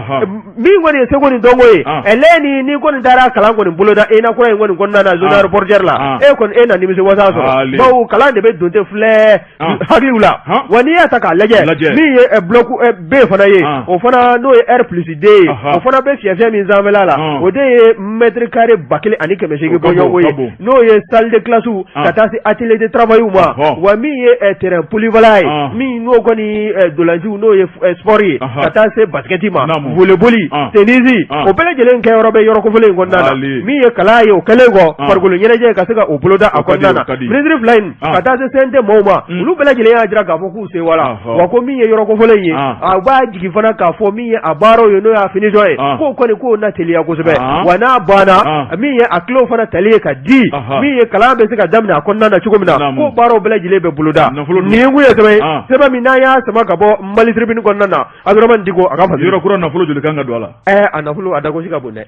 B: min kɔni ye seko ni dɔnko ye ɛlɛ ni kɔni taara kalan kɔni boloda INA kura in kɔni kɔnɔna na zone aéroportuaire la e kɔni e na nimisi wasa sɔrɔ bawo kalan de bɛ don ten filɛ hakiliw la wa n'i y'a ta k'a lajɛ min ye bloc B fana ye o fana n'o ye R plus 2 ye o fana bɛ fiyɛfiyɛ min sanfɛla la o de ye mètre carré 1800 bɔɲɔgɔnko ye n'o ye salle de classe ka taa se atelier de travail ma wa min ye terrain polyvalent ye min n'o kɔni dolanciw n'o ye sport ye ka taa se basket ma volleyball tennis o bɛɛ lajɛlen kɛyɔrɔ bɛ yɔrɔ kofɔlen in kɔnɔna na min ye kalan ye o kɛlen kɔ farikolo ɲɛnajɛ ka se ka o boloda a kɔnɔna na minisiri 2 in ka taa se CNT maaw ma olu bɛɛ lajɛlen y'a jira k'a fɔ k'u sewala wa ko min ye yɔrɔ kofɔlen ye a b'a jigi fana k'a fɔ min ye a baaraw ye n'o y'a finition ye k'o kɔni k'o na teliya kosɛbɛ wa n'a banna min ye a clés fana tali ye ka di min ye kalan bɛ se ka daminɛ a kɔnɔna na cogo min na k'o baaraw bɛɛ lajɛlen bɛ boloda nin kun ye sɛbɛn ye sɛbɛn min n'an y'a sama ka bɔ Mali Tribune kɔnɔna na Abdramane Diko a ka fasiri
A: yɔrɔ kura nafolo joli kan ka don a la
B: a nafolo a dagosi ka bon dɛ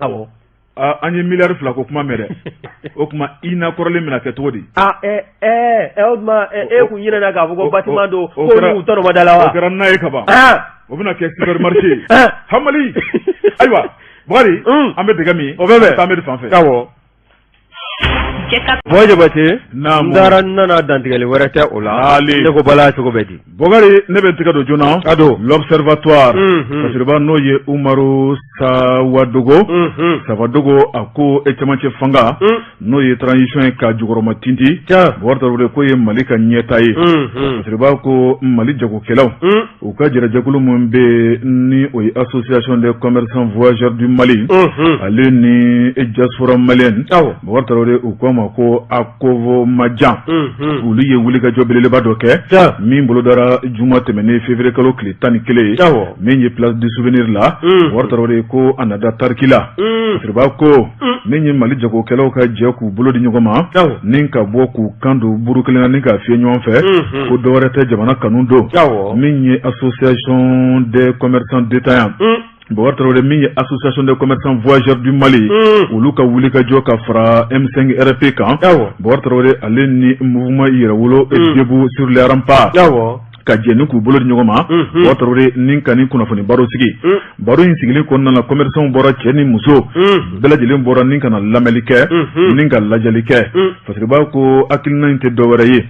B: awɔ
A: An ye miliyari 2 ko kuma mɛn dɛ o tuma INA kɔrɔlen bɛna kɛ cogo di
B: o tuma e kun ɲinɛna k'a fɔ ko bâtiment don ko n'u tɔnɔmada la wa
A: o kɛra na ye kaban o bɛna kɛ supermarché ye hamali ayiwa Bukari an bɛ dɛgɛ min
B: o bɛ bɛn
A: taa fan fɛ
B: awɔ Bɔ Jabate n taara n nana dantigɛli wɛrɛ tɛ o la ne ko bala cogo bɛ di
A: Bukari ne bɛ tɛgɛ don joona
B: a don
A: l'observatoire fasiriba n'o ye Umaru Sawadogo Sawadogo a ko e cɛmancɛ fanga n'o ye transition ye ka jukɔrɔma tintin Bukari Tarawele k'o ye Mali ka ɲɛtaa ye fasiriba ko Mali jagokɛlaw u ka jɛrɛjɛkulu min bɛ ni o ye association des commerçants voyageurs du Mali ale ni diaspora malienne Bukari Tarawele u k'a ma ko ACOVOMAJAN olu ye wulikajɔ belebeleba dɔ kɛ min bolodara juma tɛmɛnen février kalo tile 11 ye min ye place du souvenir la Bukari Tarawele ko a na da tariki la fasiriba ko min ye Mali jagokɛlaw ka jɛ k'u bolo di ɲɔgɔn ma ni ka bɔ k'u kan don buru kelen na ni k'a fiyɛ ɲɔgɔn fɛ ko dɔwɛrɛ tɛ jamana kanu don min ye association des commerçants détaillants Bukari Tarawele min ye association des commerçants voyageurs du Mali olu ka wulikajɔ ka fara M5 RFP kan Bukari Tarawele ale ni mouvement Yɛrɛwolo debout sur les remparts ka jɛ ni k'u bolo di ɲɔgɔn ma Bukari Tarawele ni ka ni kunnafoni baro sigi baro in sigilen kɔnɔna na commerçants bɔra cɛ ni muso bɛɛ lajɛlen bɔra ni ka na lamɛnli kɛ ni ka lajɛli kɛ fasiriba ko hakilina in tɛ dɔwɛrɛ ye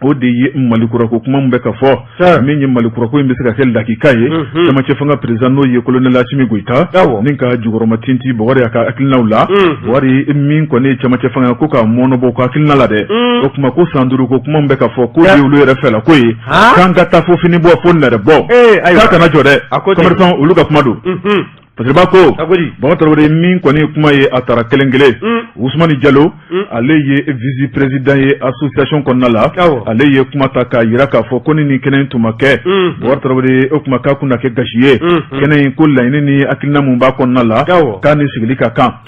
A: o de ye Mali kurako kuma min bɛ ka fɔ min ye Mali kurako in bɛ se ka kɛ lakika ye cɛmancɛ fanga président n'o ye colonel Asimi Goyita ni ka jukɔrɔma tintin Bukari a ka hakilinaw la Bukari min kɔni ye cɛmancɛ fanga ko ka mɔnɔbɔ ka hakilina la dɛ o tuma ko san 5 ko kuma min bɛ ka fɔ k'o ye olu yɛrɛ fɛla ko ye k'an ka taa fo fini bɔ fo nɛrɛ bɔ k'a kana jɔ dɛ commerçant olu ka kuma don. Fasiriba ko Bɔkari Tarawele min kɔni kuma ye a taara kelen kelen Usumani Jalo ale ye vice président ye association kɔnɔna la ale ye kuma ta k'a jira k'a fɔ ko ni nin kɛnɛ in tun ma kɛ Bɔkari Tarawele o tuma k'a kun na kɛ gasi ye kɛnɛ in ko laɲini ni hakilina mun b'a kɔnɔna la k'a ni sigili ka kan.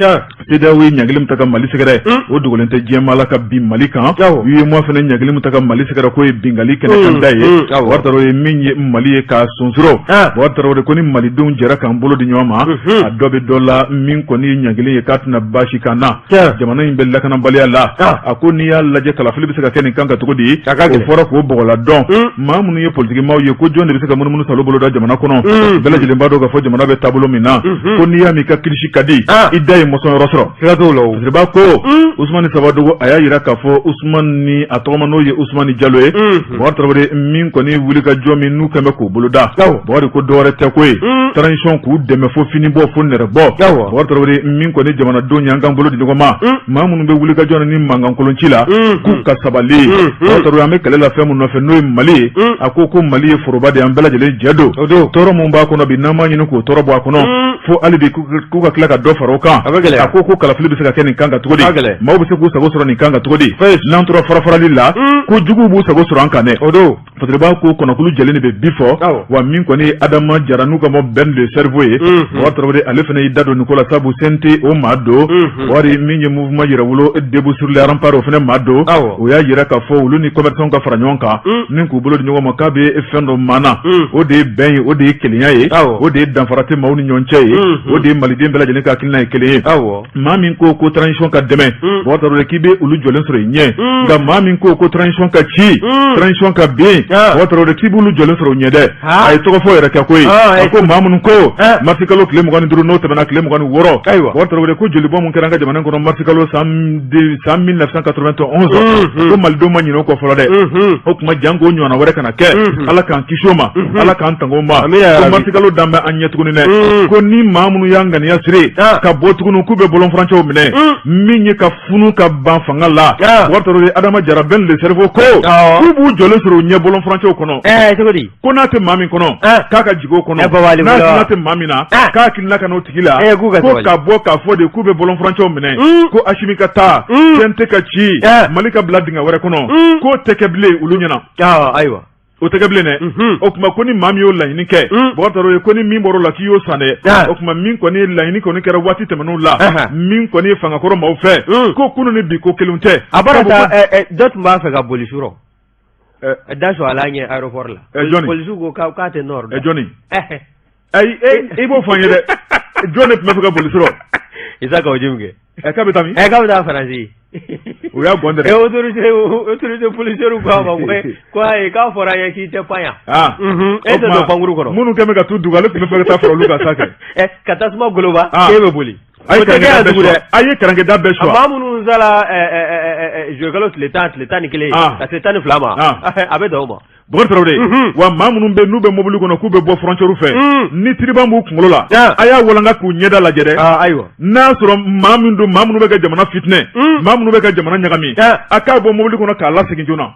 A: CEDEAO ye ɲangili min ta ka Mali sɛgɛrɛ o dogolen tɛ diɲɛmaa la ka bin Mali kan UEMOA fana ɲangili min ta ka Mali sɛgɛrɛ k'o ye binkanni kɛnɛ kan da ye Bɔkari Tarawele min ye Mali ye k'a sonsoro Bɔkari Tarawele ko ni malidenw jɛra k'an bolo di ɲɔgɔn ma a dɔ bɛ dɔ la min kɔni ye ɲangili ye k'a tɛna baasi k'an na jamana in bɛ lakanabaliya la a ko n'i y'a lajɛ kalafili bɛ se ka kɛ nin kan ka cogo di o fɔra k'o bɔgɔla dɔn maa minnu ye politikimaw ye ko jɔn de bɛ se ka munumunu salo boloda jamana kɔnɔ bɛɛ lajɛlen b'a dɔn k'a fɔ jamana bɛ taabolo min na ko n'i y'a mɛn i ka kilisi ka di i da ye mɔsɔn yɔrɔ sɔrɔ siga t'o la o Fasiriba ko Usumani Sawadogo a y'a jira k'a fɔ Usumani a tɔgɔma n'o ye Usumani Jalo ye Bɔkari Tarawele min kɔni wuli ka jɔ min n'u kɛn bɛ k'o boloda Bɔkari ko dɔwɛrɛ tɛ ko ye transition k'u dɛmɛ fo fini bɔ fo nɛrɛ bɔ Bɔkari Tarawele min kɔni jamanadenw ye an k'an bolo di ɲɔgɔn ma maa minnu bɛ wuli ka jɔ ni mankankolonci la k'u ka sabali Bɔkari Tarawele an bɛ kɛlɛ la fɛn min nɔfɛ n'o ye Mali ye a ko ko Mali ye foroba de ye an bɛɛ lajɛlen jɛ don tɔɔrɔ min b'a kɔnɔ bi n'an m'a ɲini k'o tɔɔrɔ bɔ a kɔnɔ fo hali bi k'u ka tila ka dɔ fara o kan a ko ko kalafili bɛ se ka kɛ nin kan ka cogo di maaw bɛ se k'u sago sɔrɔ nin kan ka cogo di n'an tora farafarali la ko juguw b'u sago sɔrɔ an kan dɛ o don Fasiriba ko kɔnɔkulu jɛlen de bɛ bi fɔ wa min kɔni ye Adama Jara n'u k'a ma Ben le cerveau ye Bɔkari Tarawele ale fana y'i da don nin ko la sabu CNT o maa don wari min ye mouvement yɛrɛwolo debout sur les remparts o fana maa don o y'a jira k'a fɔ olu ni commerçants ka fara ɲɔgɔn kan ni k'u bolo di ɲɔgɔn ma k'a bɛ fɛn dɔ maana o de ye bɛn ye o de ye kelenya ye o de ye danfara tɛ maaw ni ɲɔgɔn cɛ ye o de ye maliden bɛɛ lajɛlen ka hakilina ye kelen ye maa min ko ko transition ka dɛmɛ Bɔkari Tarawele k'i bɛ olu jɔlen sɔrɔ i ɲɛ nka maa min ko ko transition ka ci transition ka bin Bɔkari Tarawele k'i b'olu jɔlen sɔrɔ u ɲɛ dɛ a ye tɔgɔ fɔ yɛrɛ kɛ koyi a ko maa minnu ko marisi kalo tile 25 n'o tɛmɛna tile 26 Bɔkari Tarawele ko jolibɔn min kɛra an ka jamana kɔnɔ marisi kalo san 1991 ko malidenw ma ɲinɛ o kɔ fɔlɔ dɛ o tuma janko o ɲɔgɔnna wɛrɛ kana kɛ Ala k'an kisi o ma Ala k'an tanga o ma ko marisi kalo dan bɛ an ɲɛ tuguni dɛ ko ni maa minnu y'a ŋaniya siri ka bɔ tuguni k'u bɛ bɔlɔn furancɛw minɛ min ye ka funu ka ban fanga la Bɔkari Tarawele Adama Jara Ben le cerveau ko k'u b'u jɔlen sɔrɔ u ɲɛ bɔlɔn furancɛw kɔnɔ
B: cogo di
A: ko n'a tɛ maa min kɔnɔ k'a ka jigin o kɔnɔ n'a hakilina tɛ maa min na k'a hakilina ka n'o tigi la ko ka bɔ k'a fɔ de k'u bɛ bɔlɔn furancɛw minɛ ko Asimi ka taa CNT ka ci Mali ka bila dingɛ wɛrɛ kɔnɔ k'o tɛ kɛ bilen olu ɲɛna
B: ayiwa
A: o tɛ kɛ bilen dɛ o tuma ko ni maa min y'o laɲini kɛ Bɔkari Tarawele ko ni min bɔr'o la k'i y'o san dɛ o tuma min kɔni ye laɲini kɔni kɛra waati tɛmɛnenw la min kɔni ye fangakɔrɔ maaw fɛ ko kunun ni bi ko kelen tɛ
B: a bɔra dɔ tun b'a fɛ ka boli su rɔ da sɔrɔ a la ɲɛ aéroport la
A: jɔnni
B: polisiw ko k'a tɛ nord
A: jɔnni ayi i b'o fɔ an ye dɛ jɔn de tun b'a fɛ ka boli su rɔ
B: Isa Kawu Jim kɛ
A: k'a bɛ taa min
B: k'a bɛ taa Faransi
A: o y'a gɔn dɛ
B: autorité autorité policière ko a ma ko ayi k'a fɔra an ye k'i tɛ pan yan e tɛ don pankuru kɔnɔ
A: minnu kɛlen bɛ ka t'u dogo ale tun bɛ fɛ ka taa fara olu kan sa kɛ
B: ka tasuma goloba k'e bɛ boli
A: A ye a ye karankɛda bɛɛ suwa
B: maa minnu sala juillet kalo tile 10 tile 11 ka se 12 ma a bɛ dan o ma
A: Bɔkari Tarawele wa maa minnu bɛ n'u bɛ mobili kɔnɔ k'u bɛ bɔ frontière fɛ ni tiriban b'u kunkolo la a y'a walanka k'u ɲɛda lajɛ dɛ
B: ayiwa
A: n'a y'a sɔrɔ maa min don maa minnu bɛ ka jamana fitinɛ maa minnu bɛ ka jamana ɲagami a k'a bɔ mobili kɔnɔ k'a lasegin joona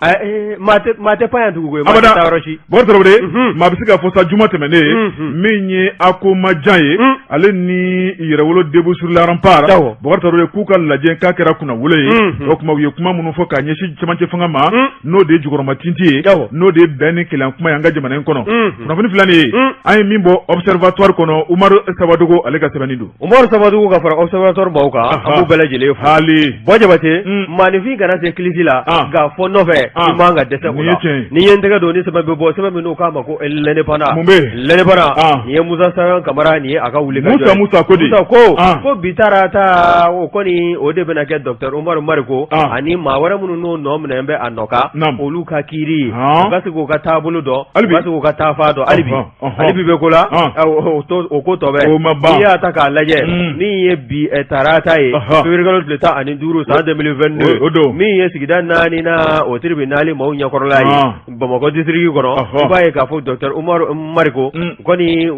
B: maa tɛ pan yan tugun koyi
A: abada Bɔkari Tarawele maa bɛ se k'a fɔ sa juma tɛmɛnen min ye ACOMADJA ye ale ni yɛrɛwolo debout sur les remparts Bɔkari Tarawele k'u ka lajɛ k'a kɛra kunnawolo ye o tuma u ye kuma minnu fɔ k'a ɲɛsin cɛmancɛ fanga ma n'o de ye jukɔrɔmatintin ye n'o de ye bɛn ni kelenya kuma ye an ka jamana in kɔnɔ kunnafoni filɛ nin ye an ye min bɔ observatoire kɔnɔ Umaru Sawadogo ale ka sɛbɛnni don
B: Umaru Sawadogo ka fara observatoire maaw kan an b'u bɛɛ lajɛlen fo
A: hali
B: Bɔ Jabate maaninfin kana se kilisi la nka fɔ nɔfɛ i man ka dɛsɛ o la ni ye n tɛgɛ don ni sɛbɛn bɛ bɔ sɛbɛn min n'u k'a ma ko l'indépendant
A: mun bɛ
B: l'indépendant nin ye Musa Sayan Kamara nin ye a ka wuli ka
A: jɔ ye Musa ko di
B: Musa ko ko bi tarata o kɔni o de bɛna kɛ docteur Umaru Mariko ani maa wɛrɛ minnu n'o nɔ minɛ bɛ a nɔ kan olu ka kiiri ye u ka se k'u ka taabolo dɔn u ka se k'u ka taafa dɔn hali bi hali bi bɛ ko la o ko tɔ bɛ n'i y'a ta k'a lajɛ min ye bi tarata ye février kalo tile 15 san 2022
A: o don
B: min ye sigida naaninan o tribunal maaw ɲɛkɔrɔla ye Bamakɔ district kɔnɔ i b'a ye k'a fɔ docteur Umaru Mariko kɔni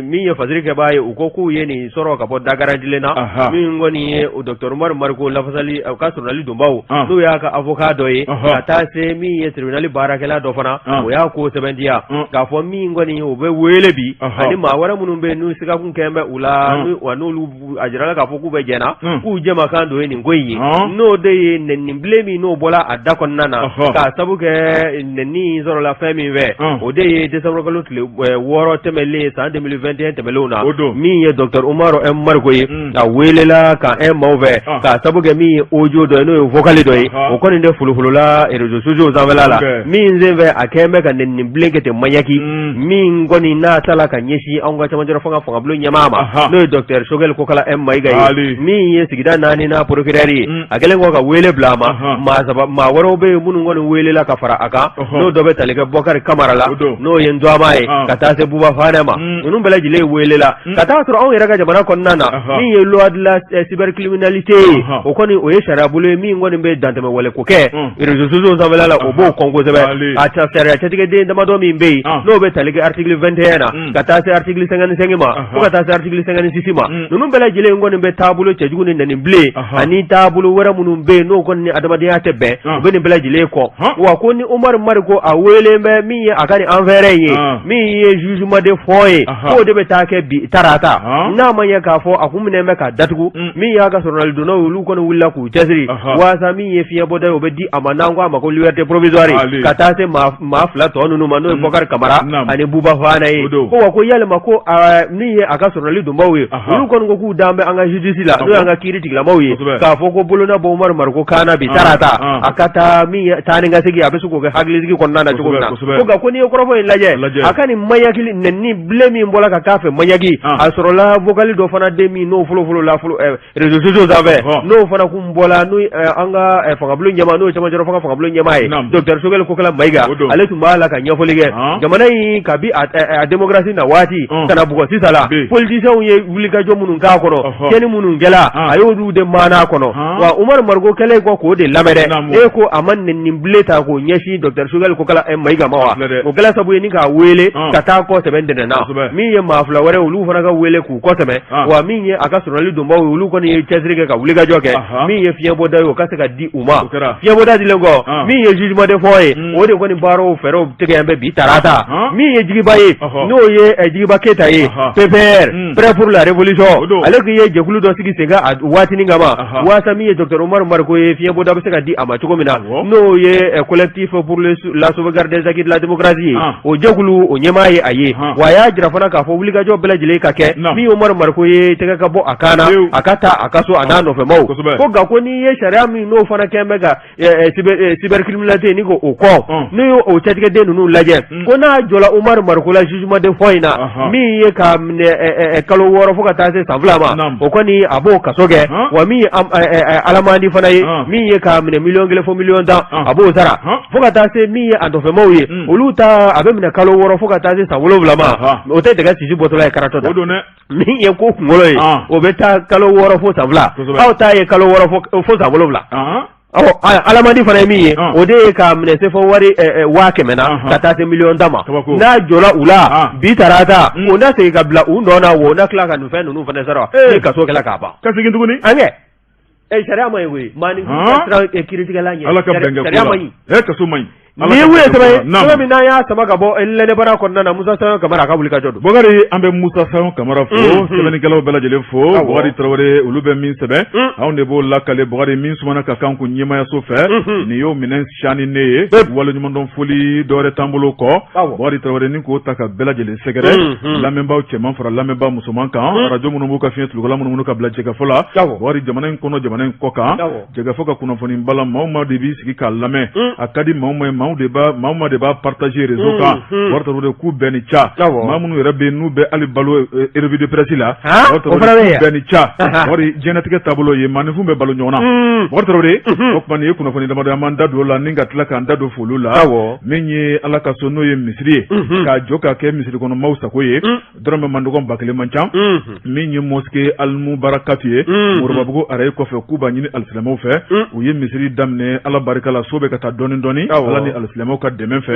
B: min ye fasiri kɛbaa ye u ko k'u ye nin sɔrɔ ka bɔ da garantilen na min kɔni ye docteur Umaru Mariko lafasali u ka tribunal donbaw n'o y'a ka avocat dɔ ye ka taa se min ye tribunal baarakɛla dɔ fana fana o y'a ko sɛbɛntiya k'a fɔ min kɔni o bɛ wele bi ani maa wɛrɛ minnu bɛ yen n'u sigakun kɛn bɛ u la wa n'olu a jirala k'a fɔ k'u bɛ jɛ na k'u jɛmakan dɔ ye nin ko in ye n'o de ye nɛnibilen min n'o bɔra a da kɔnɔna na k'a sabu kɛ nɛni in sɔrɔla fɛn min fɛ o de ye décembre kalo tile 6 tɛmɛlen san 2021 tɛmɛlenw na min ye docteur Umaru M Mariko ye a welela ka un maaw fɛ k'a sabu kɛ min ye audio dɔ ye n'o ye vocal dɔ ye o kɔni de folofolola réseaux sociaux sanfɛla la min senfɛ a kɛn bɛ ka nɛnibilen kɛ ten maɲaki min kɔni n'a tala ka ɲɛsin anw ka cɛmancɛ fanga fangabulon ɲɛmaa ma n'o ye docteur Choguel Kokala M Mayiga ye min ye sigida naaninan procureur ye a kɛlen kɔ ka wele bila a ma maa saba maa wɛrɛw bɛ yen minnu kɔni welela ka fara a kan n'o dɔ bɛ tali kɛ Bɔkari Kamara la n'o ye Ntuama ye ka taa se Buba Fanɛ ma ninnu bɛɛ lajɛlen welela ka taa sɔrɔ anw yɛrɛ ka jamana kɔnɔna na min ye loi de la cybercriminalité ye o kɔni o ye sariyabolo ye min kɔni bɛ dantɛmɛwale ko kɛ réseaux sociaux sanfɛla la o b'o kɔn kosɛbɛ a sariya cɛtigɛden damadɔ min bɛ yen n'o bɛ tali kɛ article 21 na ka taa se article 55 ma fo ka taa se article 56 ma ninnu bɛɛ lajɛlen kɔni bɛ taabolo cɛjugu ni nɛnibilen ani taabolo wɛrɛ minnu bɛ yen n'o kɔni ni adamadenya tɛ bɛn u bɛ nin bɛɛ lajɛlen kɔn wa ko ni Umaru Mariko a weelen bɛ min ye a ka nin affaire in ye min ye jugement de fond ye k'o de bɛ taa kɛ bi tarata n'a ma ɲɛ k'a fɔ a kun minɛn bɛ ka datugu min y'a ka sɔrɔnalidonnaw ye olu kɔni wulila k'u cɛsiri waasa min ye fiɲɛbɔda ye o bɛ di a ma n'an ko a ma ko liberté provisoire ka taa se maa fila tɔ ninnu ma n'o ye Bɔkari Kamara ani Buba Fana ye ko wa ko yalima ko min ye a ka sɔrɔnalidonbaw ye olu kɔni ko k'u dan bɛ an ka justice la n'o y'an ka kiiri tigilamaw ye k'a fɔ ko bolo na bɔ Umaru Mariko kan na bi tarata a ka taa min ye taa ni ka segin a bɛ se k'o kɛ hakilisigi kɔnɔna na cogo min na ko nka ko n'i ye kɔrɔfɔ in lajɛ a ka nin maɲaki nɛni bilen min bɔra ka k'a fɛ maɲaki a sɔrɔla vocal dɔ fana den min n'o folofolo la réseaux sociaux sanfɛ n'o fana kun bɔla n'o an ka fangabulon ɲɛmaa n'o ye cɛmancɛ fanga fangabulon ɲɛmaa ye docteur Choguel Kokala Mayiga ale tun b'a la ka ɲɛfɔli kɛ jamana in kabi a démocratie na waati ka na bugɔ sisan la politiciens ye wulikajɔ minnu k'a kɔnɔ tiɲɛni minnu kɛla a y'olu de maana kɔnɔ wa Umaru Mariko kɛlen kɔ k'o de lamɛn dɛ e ko a ma nɛni bilen ta k'o ɲɛsin docteur Choguel Kokala Mayiga ma wa o kɛla sabu ye ni k'a wele ka taa kɔ sɛbɛn ntɛnɛn na min ye maa fila wɛrɛ olu fana ka wele k'u kɔ sɛbɛn wa min ye a ka sɔrɔli donbaw ye olu kɔni ye cɛsiri kɛ ka wulikajɔ kɛ min ye fiɲɛbɔda ye o ka se ka di u ma fiɲɛbɔda dilen kɔ min ye jugement de fond ye o de kɔni baaraw fɛɛrɛw tigɛ bɛ bi tarata min ye Jigiba ye n'o ye Jigiba Keyita ye PPR Prêt pour la révolution ale tun ye jɛkulu dɔ sigi sen kan a waatinin kama waasa min ye docteur Umaru Mariko ye fiɲɛbɔda bɛ se ka di a ma cogo min na n'o ye collectif pour la sauvegarde des acquis de la démocratie ye o jɛkulu o ɲɛmaa ye a ye wa a y'a jira fana k'a fɔ wulikajɔ bɛɛ lajɛlen ka kɛ min ye Umaru Mariko ye tɛgɛ ka bɔ a kan na a ka taa a ka so a n'a nɔfɛmaw ko nka ko n'i ye sariya min n'o fana kɛn bɛ ka cybercriminalité ni ko o kɔ n'u ye o cɛtigɛden ninnu lajɛ ko n'a jɔla Umaru Mariko la jugement de fond in na min ye k'a minɛ kalo 6 fo ka taa se san 2 ma o kɔni a b'o kaso kɛ wa min ye alamandi fana ye min ye k'a minɛ miliyɔn 1 fo miliyɔn 10 a b'o sara fo ka taa se min ye a nɔfɛmaw ye olu ta a bɛ minɛ kalo 6 fo ka taa se san 7 ma o tɛ dɛgɛ sisi bɔtɔla ye karatɔ da min ye ko kunkolo ye o bɛ taa kalo 6 fo san 2 aw ta ye kalo 6 fo san 7 alamandi fana ye min ye o de ye k'a minɛ sefa wari 100 000 na ka taa se miliyɔn 10 ma n'a jɔla u la bi tarata o na segin ka bila u nɔ na o na tila ka nin fɛn ninnu fana sara ni kaso kɛla k'a ban
A: ka segin tuguni
B: an kɛ sariya man ɲi koyi maa ni siran kiiritigɛla ɲɛ
A: Ala ka bɛn kɛ
B: sariya man ɲi
A: kaso man ɲi
B: Nin ye sɛbɛn ye sɛbɛn min n'an y'a sama ka bɔ L'Indépendant kɔnɔna na Musa Sayon Kamara a ka wulikajɔ don
A: Bukari an bɛ Musa Sayon Kamara fo sɛbɛnnikɛlaw bɛɛ lajɛlen fo Bukari Tarawele olu bɛ min sɛbɛn anw de b'o lakale Bukari min sumana ka k'an kun ɲɛmayaso fɛ nin y'o minɛn sani ne ye waleɲumandɔn foli dɔwɛrɛ t'an bolo kɔ Bukari Tarawele ni k'o ta ka bɛɛ lajɛlen sɛgɛrɛ lamɛnbaaw cɛman fara lamɛnbaa musoman kan arajo minnu b'u ka fiɲɛ tulukala munumunu ka bila jɛkafɔ la Bukari jamana in kɔnɔ jamana in kɔ kan Jɛkafɔ ka kunnafoni bala maa o maa de b'i sigi k'a lamɛn a ka di maa o maa ye maa o maa de b'a partager réseau kan Bukari Tarawele k'u bɛɛ ni ca maa minnu yɛrɛ bɛ n'u bɛ hali balo revue de presse la Bukari Tarawele k'u bɛɛ ni ca Bukari diɲɛlatigɛ taabolo ye maaninfin bɛ balo ɲɔgɔn na Bukari Tarawele o tuma nin ye kunnafoni damadɔ an b'an da don o la ni ka tila k'an da don foliw la min ye Ala ka so n'o ye misiri ye k'a jɔ k'a kɛ misiri kɔnɔ maaw sago ye dɔrɔmɛ man dɔgɔn 1000 man ca min ye mosquée Almubarakatu ye Moribabugu araye kɔfɛ k'u b'a ɲini alisilamɛw fɛ u ye misiri daminɛ Ala barika la so bɛ ka taa dɔɔnin dɔɔnin Ala ni ni alisilamɛw ka dɛmɛ fɛ,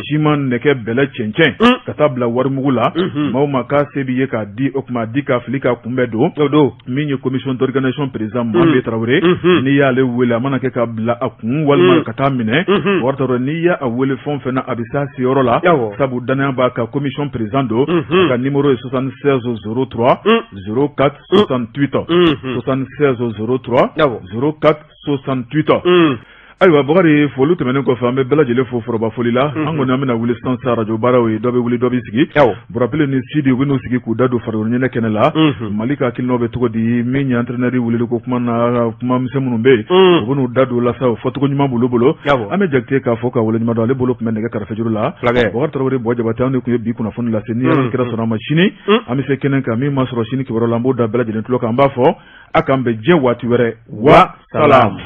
A: siman, nɛgɛ, bɛlɛ, cɛncɛn, ka taa bila warimugu la. Maa o maa k'a se b'i ye k'a di, o tuma di ka fili ka kunbɛn don. Min ye commission d'organisation président Mohamed Tarawele, n'i y'ale wele, a mana kɛ ka bila a kun walima ka taa minɛ, Bubakari Tarawele, n'i y'a wele fɛn o fɛn na, a bɛ s'a seyɔrɔ la, sabu danaya b'a kan, commission président don. A ka numéro ye 76 03 04 68, 76 03 04 68. Ayiwa Bakari, foli tɛmɛnen kɔfɛ, an bɛ bɛɛ lajɛlen fo foroba foli la. An kɔni an bɛna wuli sisan sa, arajo baaraw ye, dɔ bɛ wuli, dɔ bɛ sigi. Burapile ni Sidi, u bɛn'u sigi k'u da don farikolo ɲɛnajɛ kɛnɛ la. Mali ka hakilinaw bɛ cogo di? Min ye entraîneur wulili ko kuma na, kuma misɛn minnu bɛ yen, u bɛn'u da don o la sa, o fɔcogo ɲuman b'olu bolo. An bɛ Jakite k'a fɔ ka waleɲuman dɔn, ale bolo tun bɛ nɛgɛ karafejuru la. Bakari Tarawele, Buwa Jabate, anw de tun ye bi kunnafoni lase. Ni Ala kira sɔnna a ma, sini an bɛ se kɛnɛ kan. Min ma sɔrɔ sini kibaruya la, an b'o da bɛɛ lajɛlen tulo kan. An b'a fɔ a k'an bɛn diɲɛ waati wɛrɛ wa salam.